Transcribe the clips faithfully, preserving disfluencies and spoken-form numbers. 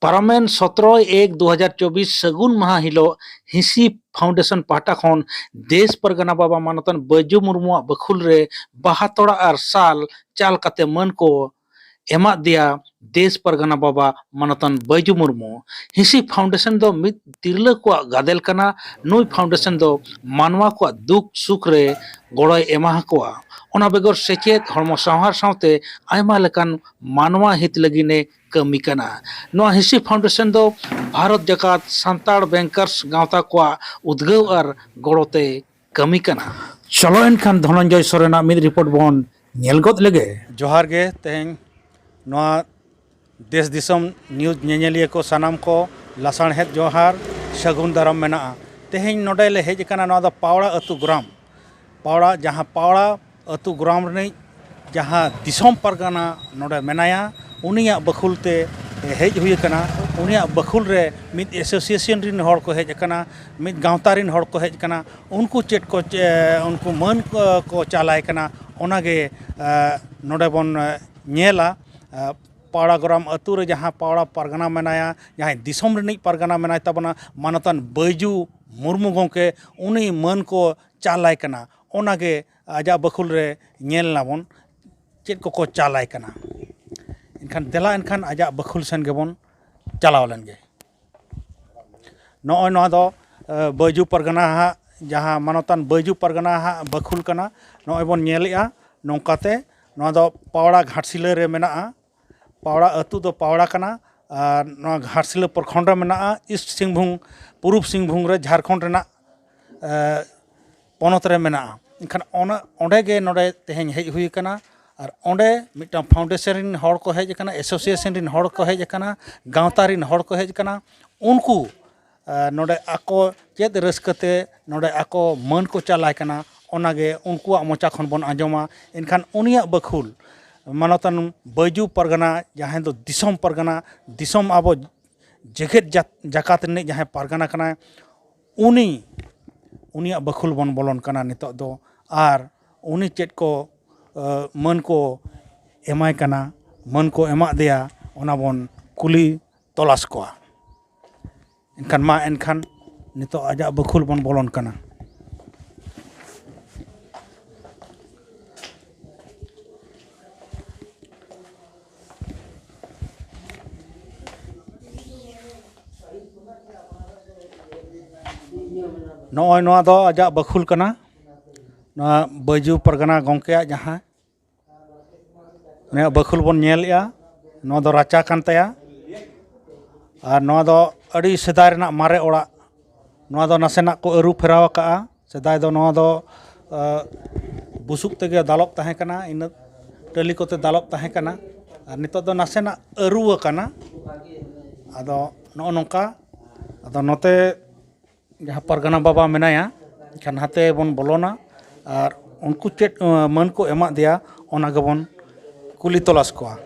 ᱯᱟᱨᱚᱢᱮᱱ ᱥᱚᱛᱨᱚ ᱮᱠ ᱫᱩ ᱦᱟᱡᱟᱨ ᱪᱚᱵᱵᱤᱥ ᱥᱟᱹᱜᱩᱱ ᱢᱟᱦᱟ ᱦᱤᱞᱳᱜ ᱦᱤᱸᱥᱤ ᱯᱷᱟᱣᱩᱱᱰᱮᱥᱚᱱ ᱯᱟᱦᱴᱟ ᱠᱷᱚᱱ ᱫᱮᱥ ᱯᱟᱨᱜᱟᱱᱟ ᱵᱟᱵᱟ ᱢᱟᱱᱚᱛᱟᱱ ᱵᱟᱹᱡᱩ ᱢᱩᱨᱢᱩᱣᱟᱜ ᱵᱟᱹᱠᱷᱩᱞ ᱨᱮ ᱵᱟᱦᱟ ᱛᱚᱲᱟ ᱟᱨ ᱥᱟᱞ ᱪᱟᱞ ᱠᱟᱛᱮ ᱢᱟᱹᱱ ᱠᱚ ᱮᱢᱟᱫ ᱫᱮᱭᱟ ᱫᱮᱥ ᱯᱟᱨᱜᱟᱱᱟ ᱵᱟᱵᱟ ᱢᱟᱱᱚᱛᱟᱱ ᱵᱟᱹᱡᱩ ᱢᱩᱨᱢᱩ᱾ ᱦᱤᱸᱥᱤ ᱯᱷᱟᱣᱩᱱᱰᱮᱥᱚᱱ ᱫᱚ ᱢᱤᱫ ᱛᱤᱨᱞᱟᱹ ᱠᱚᱣᱟᱜ ᱜᱟᱫᱮᱞ ᱠᱟᱱᱟ᱾ ᱱᱩᱭ ᱯᱷᱟᱣᱩᱱᱰᱮᱥᱚᱱ ᱫᱚ ᱢᱟᱱᱣᱟ ᱠᱚᱣᱟᱜ ᱫᱩᱠ ᱥᱩᱠ ᱨᱮ ᱜᱚᱲᱚᱭ ᱮᱢᱟ ᱟᱠᱚᱣᱟ᱾ ᱚᱱᱟ ᱵᱮᱜᱚᱨ ᱥᱮᱪᱮᱫ, ᱦᱚᱲᱢᱚ ᱥᱟᱶᱦᱟᱨ ᱥᱟᱶᱛᱮ ᱟᱭᱢᱟ ᱞᱮᱠᱟᱱ ᱢᱟᱱᱣᱟ ᱦᱤᱛ ᱞᱟᱹᱜᱤᱫ ᱮ ᱠᱟᱹᱢᱤ ᱠᱟᱱᱟ᱾ ᱱᱚᱣᱟ ᱦᱤᱸᱥᱤ ᱯᱷᱟᱣᱩᱱᱰᱮᱥᱚᱱ ᱫᱚ ᱵᱷᱟᱨᱚᱛ ᱡᱟᱠᱟᱛ ᱥᱟᱱᱛᱟᱲ ᱵᱮᱝᱠᱟᱨᱥ ᱜᱟᱶᱛᱟ ᱠᱚᱣᱟᱜ ᱩᱫᱽᱜᱟᱹᱣ ᱟᱨ ᱜᱚᱲᱚᱛᱮ ᱠᱟᱹᱢᱤ ᱠᱟᱱᱟ᱾ ᱪᱚᱞᱚ ᱮᱱᱠᱷᱟᱱ ᱫᱷᱚᱱᱚᱱᱡᱚᱭ ᱥᱚᱨᱮᱱᱟᱜ ᱢᱤᱫ ᱨᱤᱯᱳᱨᱴ ᱵᱚᱱ ᱧᱮᱞ ᱜᱚᱫ ᱞᱮᱜᱮ᱾ ᱡᱚᱦᱟᱨ ᱜᱮ᱾ ᱛᱮᱦᱮᱧ ᱱᱚᱣᱟ ᱫᱮᱥ ᱫᱤᱥᱚᱢ ᱱᱤᱭᱩᱡᱽ ᱧᱮᱧᱮᱞᱤᱭᱟᱹ ᱠᱚ ᱥᱟᱱᱟᱢ ᱠᱚ ᱞᱟᱥᱟᱬᱦᱮᱫ ᱡᱚᱦᱟᱨ, ᱥᱟᱹᱜᱩᱱ ᱫᱟᱨᱟᱢ ᱢᱮᱱᱟᱜᱼᱟ᱾ ᱛᱮᱦᱮᱧ ᱱᱚᱰᱮ ᱞᱮ ᱦᱮᱡ ᱟᱠᱟᱱᱟ, ᱱᱚᱣᱟ ᱫᱚ ᱯᱟᱣᱲᱟ ᱟᱹᱛᱩ ᱜᱨᱟᱢ, ᱯᱟᱣᱲᱟ, ᱡᱟᱦᱟᱸ ᱯᱟᱣᱲᱟ ᱟᱹᱛᱩ ᱜᱨᱟᱢ ᱨᱤᱱᱤᱡ ᱡᱟᱦᱟᱸ ᱫᱤᱥᱚᱢ ᱯᱟᱨᱜᱟᱱᱟ ᱱᱚᱰᱮ ᱢᱮᱱᱟᱭᱟ, ᱩᱱᱤᱭᱟᱜ ᱵᱟᱹᱠᱷᱩᱞ ᱛᱮ ᱦᱮᱡ ᱦᱩᱭ ᱟᱠᱟᱱᱟ᱾ ᱩᱱᱤᱭᱟᱜ ᱵᱟᱹᱠᱷᱩᱞ ᱨᱮ ᱢᱤᱫ ᱮᱥᱳᱥᱤᱭᱮᱥᱚᱱ ᱨᱤᱱ ᱦᱚᱲ ᱠᱚ ᱦᱮᱡ ᱟᱠᱟᱱᱟ, ᱢᱤᱫ ᱜᱟᱶᱛᱟ ᱨᱤᱱ ᱦᱚᱲ ᱠᱚ ᱦᱮᱡ ᱟᱠᱟᱱᱟ᱾ ᱩᱱᱠᱩ ᱪᱮᱫ ᱠᱚ ᱪᱮ-, ᱩᱱᱠᱩ ᱢᱟᱹᱱ ᱠᱚ, ᱠᱚ ᱪᱟᱞᱟᱭ ᱠᱟᱱᱟ, ᱚᱱᱟᱜᱮ, ᱮ, ᱱᱚᱰᱮ ᱵᱚᱱ, ᱮ, ᱧᱮᱞᱟ᱾ ᱮ, ᱯᱟᱣᱲᱟ ᱜᱨᱟᱢ ᱟᱹᱛᱩ ᱨᱮ ᱡᱟᱦᱟᱸ ᱯᱟᱣᱲᱟ ᱯᱟᱨᱜᱟᱱᱟ ᱢᱮᱱᱟᱭᱟ, ᱡᱟᱦᱟᱸᱭ ᱫᱤᱥᱚᱢ ᱨᱤᱱᱤᱡ ᱯᱟᱨᱜᱟᱱᱟ ᱢᱮᱱᱟᱭ ᱛᱟᱵᱚᱱᱟ, ᱢᱟᱱᱚᱛᱟᱱ ᱵᱟᱹᱭᱡᱩ ᱢᱩᱨᱢᱩ ᱜᱚᱢᱠᱮ, ᱩᱱᱤ ᱢᱟᱹᱱ ᱠᱚ ᱪᱟᱞᱟᱭ ᱠᱟᱱᱟ᱾ ᱚᱱᱟᱜᱮ ᱟᱡᱟᱜ ᱵᱟᱹᱠᱷᱩᱞ ᱨᱮ ᱧᱮᱞ ᱱᱟᱵᱚᱱ ᱪᱮᱫ ᱠᱚᱠᱚ ᱪᱟᱞᱟᱭ ᱠᱟᱱᱟ᱾ ᱮᱱᱠᱷᱟᱱ ᱫᱮᱞᱟ, ᱮᱱᱠᱷᱟᱱ ᱟᱡᱟᱜ ᱵᱟᱹᱠᱷᱩᱞ ᱥᱮᱱ ᱜᱮᱵᱚᱱ ᱪᱟᱞᱟᱣ ᱞᱮᱱ ᱜᱮ᱾ ᱱᱚᱜᱼᱚᱭ ᱱᱚᱣᱟ ᱫᱚ, ᱮ, ᱵᱟᱹᱭᱡᱩ ᱯᱟᱨᱜᱟᱱᱟ ᱦᱟᱸᱜ, ᱡᱟᱦᱟᱸ ᱢᱟᱱᱚᱛᱟᱱ ᱵᱟᱹᱭᱡᱩ ᱯᱟᱨᱜᱟᱱᱟ ᱦᱟᱸᱜ ᱵᱟᱹᱠᱷᱩᱞ ᱠᱟᱱᱟ᱾ ᱱᱚᱜᱼᱚᱭ ᱵᱚᱱ ᱧᱮᱞᱮᱜᱼᱟ ᱱᱚᱝᱠᱟᱛᱮ, ᱱᱚᱣᱟ ᱫᱚ ᱯᱟᱣᱲᱟ ᱜᱷᱟᱴᱥᱤᱞᱟᱹ ᱨᱮ ᱢᱮᱱᱟᱜᱼᱟ᱾ ᱯᱟᱣᱲᱟ ᱟᱹᱛᱩ ᱫᱚ ᱯᱟᱣᱲᱟ ᱠᱟᱱᱟ ᱟᱨ ᱱᱚᱣᱟ ᱜᱷᱟᱴᱥᱤᱞᱟᱹ ᱯᱨᱚᱠᱷᱚᱸᱰ ᱨᱮ ᱢᱮᱱᱟᱜᱼᱟ, ᱤᱥᱴ ᱥᱤᱝᱵᱷᱩᱢ, ᱯᱩᱨᱩᱵᱽ ᱥᱤᱝᱵᱷᱩᱢ ᱨᱮ, ᱡᱷᱟᱲᱠᱷᱚᱸᱰ ᱨᱮᱱᱟᱜ, ᱮ, ᱯᱚᱱᱚᱛ ᱨᱮ ᱢᱮᱱᱟᱜᱼᱟ᱾ ᱮᱱᱠᱷᱟᱱ ᱚᱱᱟ, ᱚᱸᱰᱮ ᱜᱮ ᱱᱚᱰᱮ ᱛᱮᱦᱮᱧ ᱦᱮᱡ ᱦᱩᱭ ᱟᱠᱟᱱᱟ᱾ ᱟᱨ ᱚᱸᱰᱮ ᱢᱤᱫᱴᱟᱝ ᱯᱷᱟᱣᱩᱱᱰᱮᱥᱚᱱ ᱨᱤᱱ ᱦᱚᱲ ᱠᱚ ᱦᱮᱡ ᱟᱠᱟᱱᱟ, ᱮᱥᱳᱥᱤᱭᱮᱥᱚᱱ ᱨᱤᱱ ᱦᱚᱲ ᱠᱚ ᱦᱮᱡ ᱟᱠᱟᱱᱟ, ᱜᱟᱶᱛᱟ ᱨᱤᱱ ᱦᱚᱲ ᱠᱚ ᱦᱮᱡ ᱟᱠᱟᱱᱟ᱾ ᱩᱱᱠᱩ, ᱮ, ᱱᱚᱰᱮ ᱟᱠᱚ ᱪᱮᱫ ᱨᱟᱹᱥᱠᱟᱹ ᱛᱮ ᱱᱚᱰᱮ ᱟᱠᱚ ᱢᱟᱹᱱ ᱠᱚ ᱪᱟᱞᱟᱭ ᱠᱟᱱᱟ, ᱚᱱᱟᱜᱮ ᱩᱱᱠᱩᱣᱟᱜ ᱢᱚᱪᱟ ᱠᱷᱚᱱ ᱵᱚᱱ ᱟᱸᱡᱚᱢᱟ᱾ ᱮᱱᱠᱷᱟᱱ ᱩᱱᱤᱭᱟᱜ ᱵᱟᱹᱠᱷᱩᱞ ᱢᱟᱱᱚᱛᱟᱱ ᱵᱟᱹᱭᱡᱩ ᱯᱟᱨᱜᱟᱱᱟ, ᱡᱟᱦᱟᱸᱭ ᱫᱚ ᱫᱤᱥᱚᱢ ᱯᱟᱨᱜᱟᱱᱟ, ᱫᱤᱥᱚᱢ ᱟᱵᱚ ᱡᱮᱜᱮᱛ ᱡᱟᱛ-, ᱡᱟᱠᱟᱛ ᱨᱤᱱᱤᱡ ᱡᱟᱦᱟᱸᱭ ᱯᱟᱨᱜᱟᱱᱟ ᱠᱟᱱᱟᱭ, ᱩᱱᱤ, ᱩᱱᱤᱭᱟᱜ ᱵᱟᱹᱠᱷᱩᱞ ᱵᱚᱱ ᱵᱚᱞᱚᱱ ᱠᱟᱱᱟ ᱱᱤᱛᱚᱜ ᱫᱚ᱾ ᱟᱨ ᱩᱱᱤ ᱪᱮᱫ ᱠᱚ, ᱮ, ᱢᱟᱹᱱ ᱠᱚ ᱮᱢᱟᱭ ᱠᱟᱱᱟ, ᱢᱟᱹᱱ ᱠᱚ ᱮᱢᱟᱫ ᱫᱮᱭᱟ, ᱚᱱᱟ ᱵᱚᱱ ᱠᱩᱞᱤ ᱛᱚᱞᱟᱥ ᱠᱚᱣᱟ᱾ ᱮᱱᱠᱷᱟᱱ ᱢᱟ, ᱮᱱᱠᱷᱟᱱ ᱱᱤᱛᱚᱜ ᱟᱡᱟᱜ ᱵᱟᱹᱠᱷᱩᱞ ᱵᱚᱱ ᱵᱚᱞᱚᱱ ᱠᱟᱱᱟ᱾ ᱱᱚᱜᱼᱚᱭ ᱱᱚᱣᱟ ᱫᱚ ᱟᱡᱟᱜ ᱵᱟᱹᱠᱷᱩᱞ ᱠᱟᱱᱟ, ᱱᱚᱣᱟ ᱵᱟᱹᱡᱩ ᱯᱟᱨᱜᱟᱱᱟ ᱜᱚᱢᱠᱮᱭᱟᱜ ᱡᱟᱦᱟᱸ ᱩᱱᱤᱭᱟᱜ ᱵᱟᱹᱠᱷᱩᱞ ᱵᱚᱱ ᱧᱮᱞᱮᱜᱼᱟ, ᱱᱚᱣᱟ ᱫᱚ ᱨᱟᱪᱟ ᱠᱟᱱ ᱛᱟᱭᱟ᱾ ᱟᱨ ᱱᱚᱣᱟ ᱫᱚ ᱟᱹᱰᱤ ᱥᱮᱫᱟᱭ ᱨᱮᱱᱟᱜ ᱢᱟᱨᱮ ᱚᱲᱟᱜ᱾ ᱱᱚᱣᱟ ᱫᱚ ᱱᱟᱥᱮᱱᱟᱜ ᱠᱚ ᱟᱹᱨᱩ ᱯᱷᱮᱨᱟᱣ ᱟᱠᱟᱜᱼᱟ᱾ ᱥᱮᱫᱟᱭ ᱫᱚ ᱱᱚᱣᱟ ᱫᱚ, ᱟ, ᱵᱩᱥᱩᱵ ᱛᱮᱜᱮ ᱫᱟᱞᱚᱵ ᱛᱟᱦᱮᱸ ᱠᱟᱱᱟ, ᱤᱱᱟᱹ ᱴᱟᱹᱞᱤ ᱠᱚᱛᱮ ᱫᱟᱞᱚᱵ ᱛᱟᱦᱮᱸ ᱠᱟᱱᱟ᱾ ᱟᱨ ᱱᱤᱛᱚᱜ ᱫᱚ ᱱᱟᱥᱮᱱᱟᱜ ᱟᱹᱨᱩ ᱟᱠᱟᱱᱟ᱾ ᱟᱫᱚ ᱱᱚᱜᱼᱚ ᱱᱚᱝᱠᱟ, ᱟᱫᱚ ᱱᱚᱛᱮ ᱡᱟᱦᱟᱸ ᱯᱟᱨᱜᱟᱱᱟ ᱵᱟᱵᱟ ᱢᱮᱱᱟᱭᱟ, ᱮᱱᱠᱷᱟᱱ ᱱᱟᱛᱮ ᱵᱚᱱ ᱵᱚᱞᱚᱱᱟ ᱟᱨ ᱩᱱᱠᱩ ᱪᱮᱫ, ᱟᱸ, ᱢᱟᱹᱱ ᱠᱚ ᱮᱢᱟᱫ ᱫᱮᱭᱟ, ᱚᱱᱟ ᱜᱮᱵᱚᱱ ᱠᱩᱞᱤ ᱛᱚᱞᱟᱥ ᱠᱚᱣᱟ᱾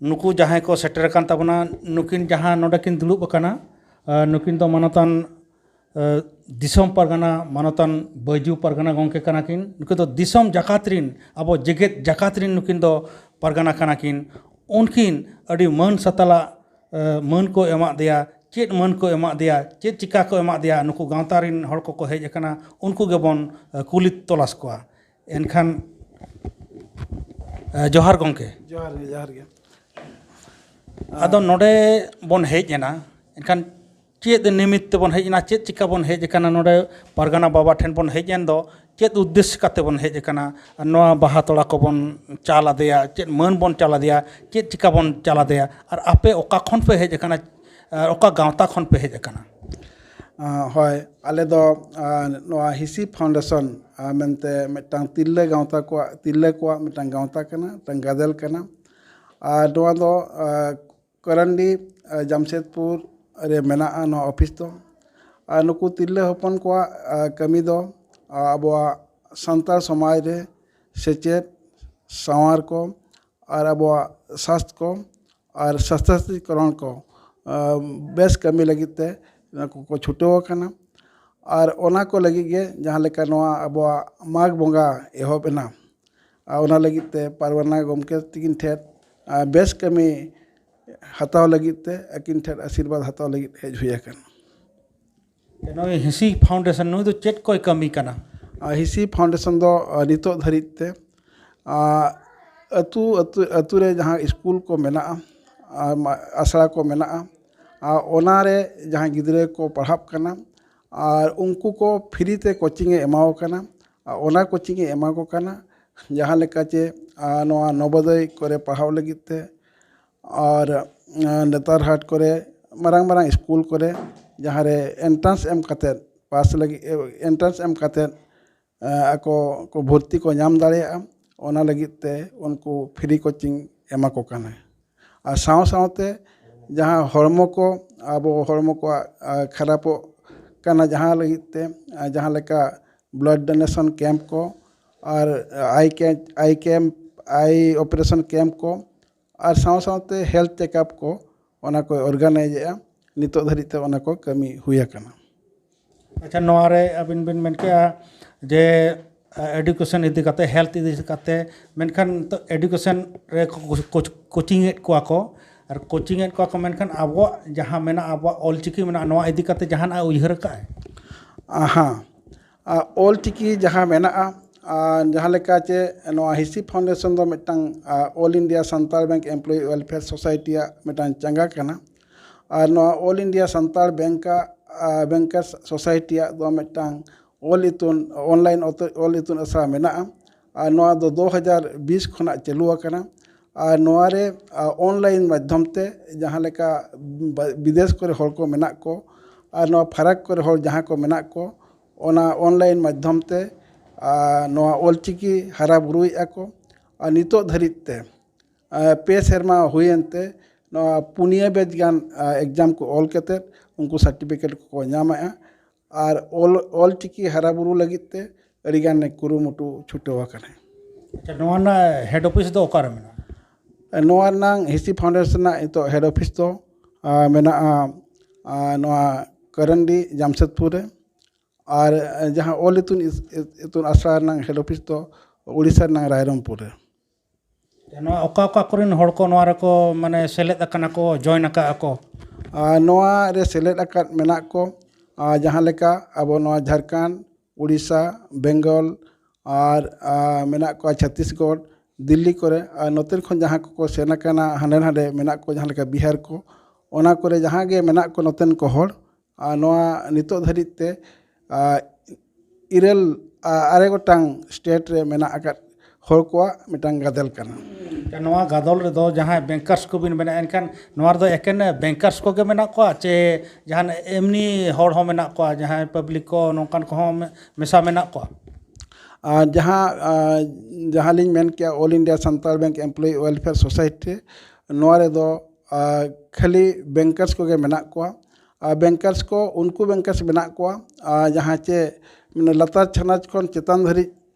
ᱱᱩᱠᱩ ᱡᱟᱦᱟᱸᱭ ᱠᱚ ᱥᱮᱴᱮᱨ ᱟᱠᱟᱱ ᱛᱟᱵᱚᱱᱟ, ᱱᱩᱠᱤᱱ ᱡᱟᱦᱟᱸ ᱱᱚᱰᱮ ᱠᱤᱱ ᱫᱩᱲᱩᱵ ᱟᱠᱟᱱᱟ, ᱟᱸ, ᱱᱩᱠᱤᱱ ᱫᱚ ᱢᱟᱱᱚᱛᱟᱱ ᱫᱤᱥᱚᱢ ᱯᱟᱨᱜᱟᱱᱟ ᱢᱟᱱᱚᱛᱟᱱ ᱵᱟᱹᱭᱡᱩ ᱯᱟᱨᱜᱟᱱᱟ ᱜᱚᱢᱠᱮ ᱠᱟᱱᱟ ᱠᱤᱱ᱾ ᱱᱩᱠᱤᱱ ᱫᱚ ᱫᱤᱥᱚᱢ ᱡᱟᱠᱟᱛ ᱨᱤᱱ, ᱟᱵᱚ ᱡᱮᱜᱮᱛ ᱡᱟᱠᱟᱛ ᱨᱤᱱ ᱱᱩᱠᱤᱱ ᱫᱚ ᱯᱟᱨᱜᱟᱱᱟ ᱠᱟᱱᱟ ᱠᱤᱱ᱾ ᱩᱱᱠᱤᱱ ᱟᱹᱰᱤ ᱢᱟᱹᱱ ᱥᱟᱛᱟᱞᱟᱜ, ᱮ, ᱢᱟᱹᱱ ᱠᱚ ᱮᱢᱟᱜ ᱫᱮᱭᱟ᱾ ᱪᱮᱫ ᱢᱟᱹᱱ ᱠᱚ ᱮᱢᱟᱜ ᱫᱮᱭᱟ, ᱪᱮᱫ ᱪᱤᱠᱟ ᱠᱚ ᱮᱢᱟᱜ ᱫᱮᱭᱟ, ᱱᱩᱠᱩ ᱜᱟᱶᱛᱟ ᱨᱤᱱ ᱦᱚᱲ ᱠᱚᱠᱚ ᱦᱮᱡ ᱟᱠᱟᱱᱟ, ᱩᱱᱠᱩ ᱜᱮᱵᱚᱱ, ᱮ, ᱠᱩᱞᱤ ᱛᱚᱞᱟᱥ ᱠᱚᱣᱟ᱾ ᱮᱱᱠᱷᱟᱱ, ᱮ, ᱡᱚᱦᱟᱨ ᱜᱚᱢᱠᱮ᱾ ᱡᱚᱦᱟᱨ ᱜᱮ, ᱡᱚᱦᱟᱨ ᱜᱮ᱾ ᱟᱫᱚ ᱱᱚᱰᱮ ᱵᱚᱱ ᱦᱮᱡ ᱮᱱᱟ, ᱮᱱᱠᱷᱟᱱ ᱪᱮᱫ ᱱᱤᱢᱤᱛ ᱛᱮᱵᱚᱱ ᱦᱮᱡ ᱮᱱᱟ, ᱪᱮᱫ ᱪᱤᱠᱟ ᱵᱚᱱ ᱦᱮᱡ ᱟᱠᱟᱱᱟ ᱱᱚᱰᱮ ᱯᱟᱨᱜᱟᱱᱟ ᱵᱟᱵᱟ ᱴᱷᱮᱱ ᱵᱚᱱ ᱦᱮᱡ ᱮᱱ ᱫᱚ, ᱪᱮᱫ ᱩᱫᱽᱫᱮᱥᱥᱚ ᱠᱟᱛᱮ ᱵᱚᱱ ᱦᱮᱡ ᱟᱠᱟᱱᱟ? ᱟᱨ ᱱᱚᱣᱟ ᱵᱟᱦᱟ ᱛᱚᱲᱟ ᱠᱚᱵᱚᱱ ᱪᱟᱞ ᱟᱫᱮᱭᱟ, ᱪᱮᱫ ᱢᱟᱹᱱ ᱵᱚᱱ ᱪᱟᱞ ᱟᱫᱮᱭᱟ, ᱪᱮᱫ ᱪᱤᱠᱟ ᱵᱚᱱ ᱪᱟᱞ ᱟᱫᱮᱭᱟ? ᱟᱨ ᱟᱯᱮ ᱚᱠᱟ ᱠᱷᱚᱱ ᱯᱮ ᱦᱮᱡ ᱟᱠᱟᱱᱟ, ᱟᱨ ᱚᱠᱟ ᱜᱟᱶᱛᱟ ᱠᱷᱚᱱ ᱯᱮ ᱦᱮᱡ ᱟᱠᱟᱱᱟ? ᱟᱸ, ᱦᱳᱭ, ᱟᱞᱮ ᱫᱚ, ᱟᱸ, ᱱᱚᱣᱟ ᱦᱤᱥᱤ ᱯᱷᱟᱣᱩᱱᱰᱮᱥᱚᱱ, ᱟᱸ, ᱢᱮᱱᱛᱮ ᱢᱤᱫᱴᱟᱝ ᱛᱤᱨᱞᱟᱹ ᱜᱟᱶᱛᱟ ᱠᱚᱣᱟᱜ, ᱛᱤᱨᱞᱟᱹ ᱠᱚᱣᱟᱜ ᱢᱤᱫᱴᱟᱝ ᱜᱟᱶᱛᱟ ᱠᱟᱱᱟ, ᱢᱤᱫᱴᱟᱝ ᱜᱟᱫᱮᱞ ᱠᱟᱱᱟ᱾ ᱟᱨ ᱱᱚᱣᱟ ᱫᱚ, ᱟᱸ, ᱠᱚᱨᱟᱱᱰᱤ, ᱟᱸ, ᱡᱟᱢᱥᱮᱫᱽᱯᱩᱨ ᱨᱮ ᱢᱮᱱᱟᱜᱼᱟ ᱱᱚᱣᱟ ᱚᱯᱷᱤᱥ ᱫᱚ᱾ ᱟᱨ ᱱᱩᱠᱩ ᱛᱤᱨᱞᱟᱹ ᱦᱚᱯᱚᱱ ᱠᱚᱣᱟᱜ, ᱟᱸ, ᱠᱟᱹᱢᱤ ᱫᱚ, ᱟᱸ, ᱟᱵᱚᱣᱟᱜ ᱥᱟᱱᱛᱟᱲ ᱥᱚᱢᱟᱡᱽ ᱨᱮ ᱥᱮᱪᱮᱫ, ᱥᱟᱶᱟᱨ ᱠᱚ ᱟᱨ ᱟᱵᱚᱣᱟᱜ ᱥᱟᱥᱛᱷ ᱠᱚ ᱟᱨ ᱥᱟᱥᱛᱷᱟᱥᱛᱷᱤᱠᱚᱨᱚᱱ ᱠᱚ, ᱟᱸ, ᱵᱮᱥ ᱠᱟᱹᱢᱤ ᱞᱟᱹᱜᱤᱫ ᱛᱮ ᱱᱩᱠᱩ ᱠᱚ ᱪᱷᱩᱴᱟᱹᱣ ᱟᱠᱟᱱᱟ᱾ ᱟᱨ ᱚᱱᱟ ᱠᱚ ᱞᱟᱹᱜᱤᱫ ᱜᱮ ᱡᱟᱦᱟᱸ ᱞᱮᱠᱟ ᱱᱚᱣᱟ ᱟᱵᱚᱣᱟᱜ ᱢᱟᱜᱽ ᱵᱚᱸᱜᱟ ᱮᱦᱚᱵ ᱮᱱᱟ, ᱟᱨ ᱚᱱᱟ ᱞᱟᱹᱜᱤᱫ ᱛᱮ ᱯᱟᱨᱣᱟᱱᱟ ᱜᱚᱢᱠᱮ ᱛᱤᱠᱤᱱ ᱴᱷᱮᱱ ᱟᱨ ᱵᱮᱥ ᱠᱟᱹᱢᱤ ᱦᱟᱛᱟᱣ ᱞᱟᱹᱜᱤᱫ ᱛᱮ, ᱟᱹᱠᱤᱱ ᱴᱷᱮᱱ ᱟᱥᱤᱨᱵᱟᱫᱽ ᱦᱟᱛᱟᱣ ᱞᱟᱹᱜᱤᱫ ᱦᱮᱡ ᱦᱩᱭ ᱟᱠᱟᱱᱟ᱾ ᱱᱩᱭ ᱦᱤᱸᱥᱤ ᱯᱷᱟᱣᱩᱱᱰᱮᱥᱚᱱ, ᱱᱩᱭ ᱫᱚ ᱪᱮᱫ ᱠᱚᱭ ᱠᱟᱹᱢᱤ ᱠᱟᱱᱟ? ᱟᱨ ᱦᱤᱸᱥᱤ ᱯᱷᱟᱣᱩᱱᱰᱮᱥᱚᱱ ᱫᱚ ᱟᱨ ᱱᱤᱛᱚᱜ ᱫᱷᱟᱹᱨᱤᱡ ᱛᱮ ᱟᱨ ᱟᱹᱛᱩ ᱟᱹᱛᱩ ᱟᱹᱛᱩ ᱨᱮ ᱡᱟᱦᱟᱸ ᱥᱠᱩᱞ ᱠᱚ ᱢᱮᱱᱟᱜᱼᱟ, ᱟᱨ ᱢᱟ- ᱟᱥᱲᱟ ᱠᱚ ᱢᱮᱱᱟᱜᱼᱟ, ᱟᱨ ᱚᱱᱟ ᱨᱮ ᱡᱟᱦᱟᱸ ᱜᱤᱫᱽᱨᱟᱹ ᱠᱚ ᱯᱟᱲᱦᱟᱜ ᱠᱟᱱᱟ, ᱟᱨ ᱩᱱᱠᱩ ᱠᱚ ᱯᱷᱨᱤ ᱛᱮ ᱠᱳᱪᱤᱝ ᱮ ᱮᱢᱟ ᱠᱚ ᱠᱟᱱᱟ᱾ ᱟᱨ ᱚᱱᱟ ᱠᱳᱪᱤᱝ ᱮ ᱮᱢᱟ ᱠᱚ ᱠᱟᱱᱟ, ᱡᱟᱦᱟᱸ ᱞᱮᱠᱟ ᱪᱮ ᱟᱨ ᱱᱚᱣᱟ ᱱᱚᱵᱳᱫᱚᱭ ᱠᱚᱨᱮ ᱯᱟᱲᱦᱟᱣ ᱞᱟᱹᱜᱤᱫ ᱛᱮ, ᱟᱨ ᱱᱮᱛᱟᱨ ᱦᱟᱴ ᱠᱚᱨᱮ, ᱢᱟᱨᱟᱝ ᱢᱟᱨᱟᱝ ᱥᱠᱩᱞ ᱠᱚᱨᱮ, ᱡᱟᱦᱟᱸ ᱨᱮ ᱮᱱᱴᱨᱟᱱᱥ ᱮᱢ ᱠᱟᱛᱮᱫ, ᱯᱟᱥ ᱞᱟᱹᱜᱤᱫ ᱮᱱᱴᱨᱟᱱᱥ ᱮᱢ ᱠᱟᱛᱮᱫ ᱟᱠᱚ ᱠᱚ ᱵᱷᱚᱨᱛᱤ ᱠᱚ ᱧᱟᱢ ᱫᱟᱲᱮᱭᱟᱜᱼᱟ, ᱚᱱᱟ ᱞᱟᱹᱜᱤᱫ ᱛᱮ ᱩᱱᱠᱩ ᱯᱷᱨᱤ ᱠᱳᱪᱤᱝ ᱮᱢᱟ ᱠᱚ ᱠᱟᱱᱟ᱾ ᱟᱨ ᱥᱟᱶ ᱥᱟᱶᱛᱮ ᱡᱟᱦᱟᱸ ᱦᱚᱲᱢᱚ ᱠᱚ, ᱟᱵᱚ ᱦᱚᱲᱢᱚ ᱠᱚᱣᱟᱜ ᱟᱨ ᱠᱷᱟᱨᱟᱯᱚᱜ ᱠᱟᱱᱟ, ᱡᱟᱦᱟᱸ ᱞᱟᱹᱜᱤᱫ ᱛᱮ ᱟᱨ ᱡᱟᱦᱟᱸ ᱞᱮᱠᱟ ᱵᱞᱟᱰ ᱰᱳᱱᱮᱥᱚᱱ ᱠᱮᱢᱯ ᱠᱚ, ᱟᱨ ᱟᱭ ᱠᱮᱢᱯ ᱟᱭ ᱠᱮᱢᱯ ᱟᱭ ᱚᱯᱟᱨᱮᱥᱚᱱ ᱠᱮᱢᱯ ᱠᱚ, ᱟᱨ ᱥᱟᱶ ᱥᱟᱶᱛᱮ ᱦᱮᱞᱛᱷ ᱪᱮᱠᱟᱯ ᱠᱚ, ᱚᱱᱟ ᱠᱚᱭ ᱚᱨᱜᱟᱱᱟᱭᱤᱡᱽ ᱮᱫᱼᱟ᱾ ᱱᱤᱛᱚᱜ ᱫᱷᱟᱹᱨᱤᱡ ᱛᱮ ᱚᱱᱟ ᱠᱚ ᱠᱟᱹᱢᱤ ᱦᱩᱭ ᱟᱠᱟᱱᱟ᱾ ᱟᱪᱪᱷᱟ, ᱱᱚᱣᱟ ᱨᱮ ᱟᱹᱵᱤᱱ ᱵᱤᱱ ᱢᱮᱱ ᱠᱮᱜᱼᱟ ᱡᱮ ᱮᱰᱩᱠᱮᱥᱚᱱ ᱤᱫᱤ ᱠᱟᱛᱮ, ᱦᱮᱞᱛᱷ ᱤᱫᱤ ᱠᱟᱛᱮ, ᱢᱮᱱᱠᱷᱟᱱ ᱱᱤᱛᱚᱜ ᱮᱰᱩᱠᱮᱥᱚᱱ ᱨᱮ ᱠᱳᱪᱤᱝ ᱮᱫ ᱠᱚᱣᱟ ᱠᱚ, ᱟᱨ ᱠᱳᱪᱤᱝ ᱮᱫ ᱠᱚᱣᱟ ᱠᱚ, ᱢᱮᱱᱠᱷᱟᱱ ᱟᱵᱚᱣᱟᱜ ᱡᱟᱦᱟᱸ ᱢᱮᱱᱟᱜᱼᱟ, ᱟᱵᱚᱣᱟᱜ ᱚᱞᱪᱤᱠᱤ ᱢᱮᱱᱟᱜᱼᱟ, ᱱᱚᱣᱟ ᱤᱫᱤ ᱠᱟᱛᱮ ᱡᱟᱦᱟᱱᱟᱜ ᱩᱭᱦᱟᱹᱨ ᱟᱠᱟᱫᱼᱟᱭ? ᱟᱦᱟ, ᱟᱨ ᱚᱞᱪᱤᱠᱤ ᱡᱟᱦᱟᱸ ᱢᱮᱱᱟᱜᱼᱟ, ᱟᱨ ᱡᱟᱦᱟᱸ ᱞᱮᱠᱟ ᱪᱮ ᱱᱚᱣᱟ ᱦᱤᱸᱥᱤ ᱯᱷᱟᱣᱩᱱᱰᱮᱥᱚᱱ ᱫᱚ ᱢᱤᱫᱴᱟᱝ ᱟᱨ all India Santal bank employee welfare ᱥᱳᱥᱟᱭᱴᱤᱭᱟᱜ ᱢᱤᱫᱴᱟᱝ ᱪᱟᱸᱜᱟ ᱠᱟᱱᱟ᱾ ᱟᱨ ᱱᱚᱣᱟ ᱚᱞ ᱤᱱᱰᱤᱭᱟ ᱥᱟᱱᱛᱟᱲ ᱵᱮᱝᱠ ᱟᱜ, ᱟᱨ ᱵᱮᱝᱠᱟᱨᱥ ᱥᱳᱥᱟᱭᱴᱤᱭᱟᱜ ᱫᱚ ᱢᱤᱫᱴᱟᱝ ᱚᱞ ᱤᱛᱩᱱ, ᱚᱱᱞᱟᱭᱤᱱ ᱚᱛ-, ᱚᱞ ᱤᱛᱩᱱ ᱟᱥᱲᱟ ᱢᱮᱱᱟᱜᱼᱟ᱾ ᱟᱨ ᱱᱚᱣᱟ ᱫᱚ ᱫᱩ ᱦᱟᱡᱟᱨ ᱵᱤᱥ ᱠᱷᱚᱱᱟᱜ ᱪᱟᱹᱞᱩ ᱟᱠᱟᱱᱟ᱾ ᱟᱨ ᱱᱚᱣᱟ ᱨᱮ, ᱟᱨ ᱚᱱᱞᱟᱭᱤᱱ ᱢᱟᱫᱽᱫᱷᱚᱢ ᱛᱮ ᱡᱟᱦᱟᱸ ᱞᱮᱠᱟ ᱵᱟ-, ᱵᱤᱫᱮᱥ ᱠᱚᱨᱮ ᱦᱚᱲ ᱠᱚ ᱢᱮᱱᱟᱜ ᱠᱚ, ᱟᱨ ᱱᱚᱣᱟ ᱯᱷᱟᱨᱟᱠ ᱠᱚᱨᱮ ᱦᱚᱲ ᱡᱟᱦᱟᱸ ᱠᱚ ᱢᱮᱱᱟᱜ ᱠᱚ, ᱚᱱᱟ ᱚᱱᱞᱟᱭᱤᱱ ᱢᱟᱫᱽᱫᱷᱚᱢ ᱛᱮ ᱟᱨ ᱱᱚᱣᱟ ᱚᱞᱪᱤᱠᱤ ᱦᱟᱨᱟ ᱵᱩᱨᱩᱭᱮᱫᱼᱟ ᱠᱚ᱾ ᱟᱨ ᱱᱤᱛᱚᱜ ᱫᱷᱟᱹᱨᱤᱡ ᱛᱮ ᱟᱨ ᱯᱮ ᱥᱮᱨᱢᱟ ᱦᱩᱭᱮᱱ ᱛᱮ ᱱᱚᱣᱟ ᱯᱩᱱᱭᱟᱹ ᱵᱮᱪ ᱜᱟᱱ ᱟᱨ ᱮᱠᱡᱟᱢ ᱠᱚ ᱚᱞ ᱠᱟᱛᱮᱫ ᱩᱱᱠᱩ ᱥᱟᱨᱴᱤᱯᱷᱤᱠᱮᱴ ᱠᱚᱠᱚ ᱧᱟᱢᱮᱫᱼᱟ᱾ ᱟᱨ ᱚᱞ, ᱚᱞᱪᱤᱠᱤ ᱦᱟᱨᱟ ᱵᱩᱨᱩ ᱞᱟᱹᱜᱤᱫ ᱛᱮ ᱟᱹᱰᱤ ᱜᱟᱱ ᱠᱩᱨᱩᱢᱩᱴᱩ ᱪᱷᱩᱴᱟᱹᱣ ᱟᱠᱟᱱᱟ᱾ ᱟᱪᱪᱷᱟ, ᱱᱚᱣᱟ ᱨᱮᱱᱟᱜ ᱦᱮᱰ ᱚᱯᱷᱤᱥ ᱫᱚ ᱚᱠᱟᱨᱮ ᱢᱮᱱᱟᱜᱼᱟ? ᱱᱚᱣᱟ ᱨᱮᱱᱟᱝ ᱦᱤᱸᱥᱤ ᱯᱷᱟᱣᱩᱱᱰᱮᱥᱚᱱ ᱨᱮᱱᱟᱜ ᱱᱤᱛᱚᱜ ᱦᱮᱰ ᱚᱯᱷᱤᱥ ᱫᱚ ᱟᱨ ᱢᱮᱱᱟᱜᱼᱟ ᱟᱨ ᱱᱚᱣᱟ ᱠᱟᱨᱟᱱᱰᱤ ᱡᱟᱢᱥᱮᱫᱽᱯᱩᱨ ᱨᱮ᱾ ᱟᱨ ᱡᱟᱦᱟᱸ ᱚᱞ ᱤᱛᱩᱱ ᱤᱥ-, ᱤᱛᱩᱱ ᱟᱥᱲᱟ ᱨᱮᱱᱟᱜ head office ᱫᱚ ᱳᱰᱤᱥᱟ ᱨᱮᱱᱟᱜ ᱨᱟᱭᱨᱚᱝᱯᱩᱨ ᱨᱮ᱾ ᱱᱚᱣᱟ ᱚᱠᱟ ᱚᱠᱟ ᱠᱚᱨᱮᱱ ᱦᱚᱲ ᱠᱚ ᱱᱚᱣᱟ ᱨᱮᱠᱚ, ᱢᱟᱱᱮ, ᱥᱮᱞᱮᱫ ᱟᱠᱟᱱᱟ ᱠᱚ, join ᱟᱠᱟᱫᱼᱟ ᱠᱚ? ᱟᱨ ᱱᱚᱣᱟ ᱨᱮ ᱥᱮᱞᱮᱫ ᱟᱠᱟᱫ ᱢᱮᱱᱟᱜ ᱠᱚ, ᱟᱨ ᱡᱟᱦᱟᱸ ᱞᱮᱠᱟ ᱟᱵᱚ ᱱᱚᱣᱟ ᱡᱷᱟᱲᱠᱷᱚᱸᱰ, ᱳᱰᱤᱥᱟ, ᱵᱮᱝᱜᱚᱞ, ᱟᱨ, ᱟᱨ ᱢᱮᱱᱟᱜ ᱠᱚᱣᱟ ᱪᱷᱚᱛᱤᱥᱜᱚᱲ, ᱫᱤᱞᱞᱤ ᱠᱚᱨᱮ, ᱟᱨ ᱱᱚᱛᱮ ᱠᱷᱚᱱ ᱡᱟᱦᱟᱸ ᱠᱚᱠᱚ ᱥᱮᱱ ᱟᱠᱟᱱᱟ ᱦᱟᱸᱰᱮ ᱱᱟᱰᱮ ᱢᱮᱱᱟᱜ ᱠᱚ, ᱡᱟᱦᱟᱸ ᱞᱮᱠᱟ ᱵᱤᱦᱟᱨ ᱠᱚ, ᱚᱱᱟ ᱠᱚᱨᱮ ᱡᱟᱦᱟᱸ ᱜᱮ ᱢᱮᱱᱟᱜ ᱠᱚ ᱱᱚᱛᱮᱱ ᱠᱚ ᱦᱚᱲ, ᱟᱨ ᱱᱚᱣᱟ ᱱᱤᱛᱚᱜ ᱫᱷᱟᱹᱨᱤᱡ ᱛᱮ, ᱟᱨ, ᱤᱨᱟᱹᱞ, ᱟᱨ, ᱟᱨᱮ ᱜᱚᱴᱟᱝ state ᱨᱮ ᱢᱮᱱᱟᱜ ᱟᱠᱟᱫ ᱦᱚᱲ ᱠᱚᱣᱟᱜ ᱢᱤᱫᱴᱟᱝ ᱜᱟᱫᱮᱞ ᱠᱟᱱᱟ᱾ ᱱᱚᱣᱟ ᱜᱟᱫᱚᱞ ᱨᱮᱫᱚ ᱡᱟᱦᱟᱸᱭ bankers ᱠᱚᱵᱤᱱ ᱢᱮᱱᱟ, ᱮᱱᱠᱷᱟᱱ ᱱᱚᱣᱟ ᱨᱮᱫᱚ ᱮᱠᱮᱱ bankers ᱠᱚᱜᱮ ᱢᱮᱱᱟᱜ ᱠᱚᱣᱟ, ᱪᱮ ᱡᱟᱦᱟᱱ ᱮᱢᱱᱤ ᱦᱚᱲ ᱦᱚᱸ ᱢᱮᱱᱟᱜ ᱠᱚᱣᱟ, ᱡᱟᱦᱟᱸᱭ public ᱠᱚ ᱱᱚᱝᱠᱟᱱ ᱠᱚᱦᱚᱸ ᱢᱮ-, ᱢᱮᱥᱟ ᱢᱮᱱᱟᱜ ᱠᱚᱣᱟ? ᱟᱨ ᱡᱟᱦᱟᱸ, ᱟᱨ ᱡᱟᱦᱟᱸ ᱞᱤᱧ ᱢᱮᱱ ᱠᱮᱜᱼᱟ, All India Santal Bank Employee Welfare Society, ᱱᱚᱣᱟ ᱨᱮᱫᱚ, ᱟᱨ, ᱠᱷᱟᱹᱞᱤ bankers ᱠᱚᱜᱮ ᱢᱮᱱᱟᱜ ᱠᱚᱣᱟ᱾ ᱟᱨ bankers ᱠᱚ, ᱩᱱᱠᱩ bankers ᱢᱮᱱᱟᱜ ᱠᱚᱣᱟ, ᱟᱨ ᱡᱟᱦᱟᱸ ᱪᱮ, ᱢᱟᱱᱮ, ᱞᱟᱛᱟᱨ ᱪᱷᱟᱱᱟᱪ ᱠᱷᱚᱱ ᱪᱮᱛᱟᱱ ᱫᱷᱟᱹᱨᱤᱡ,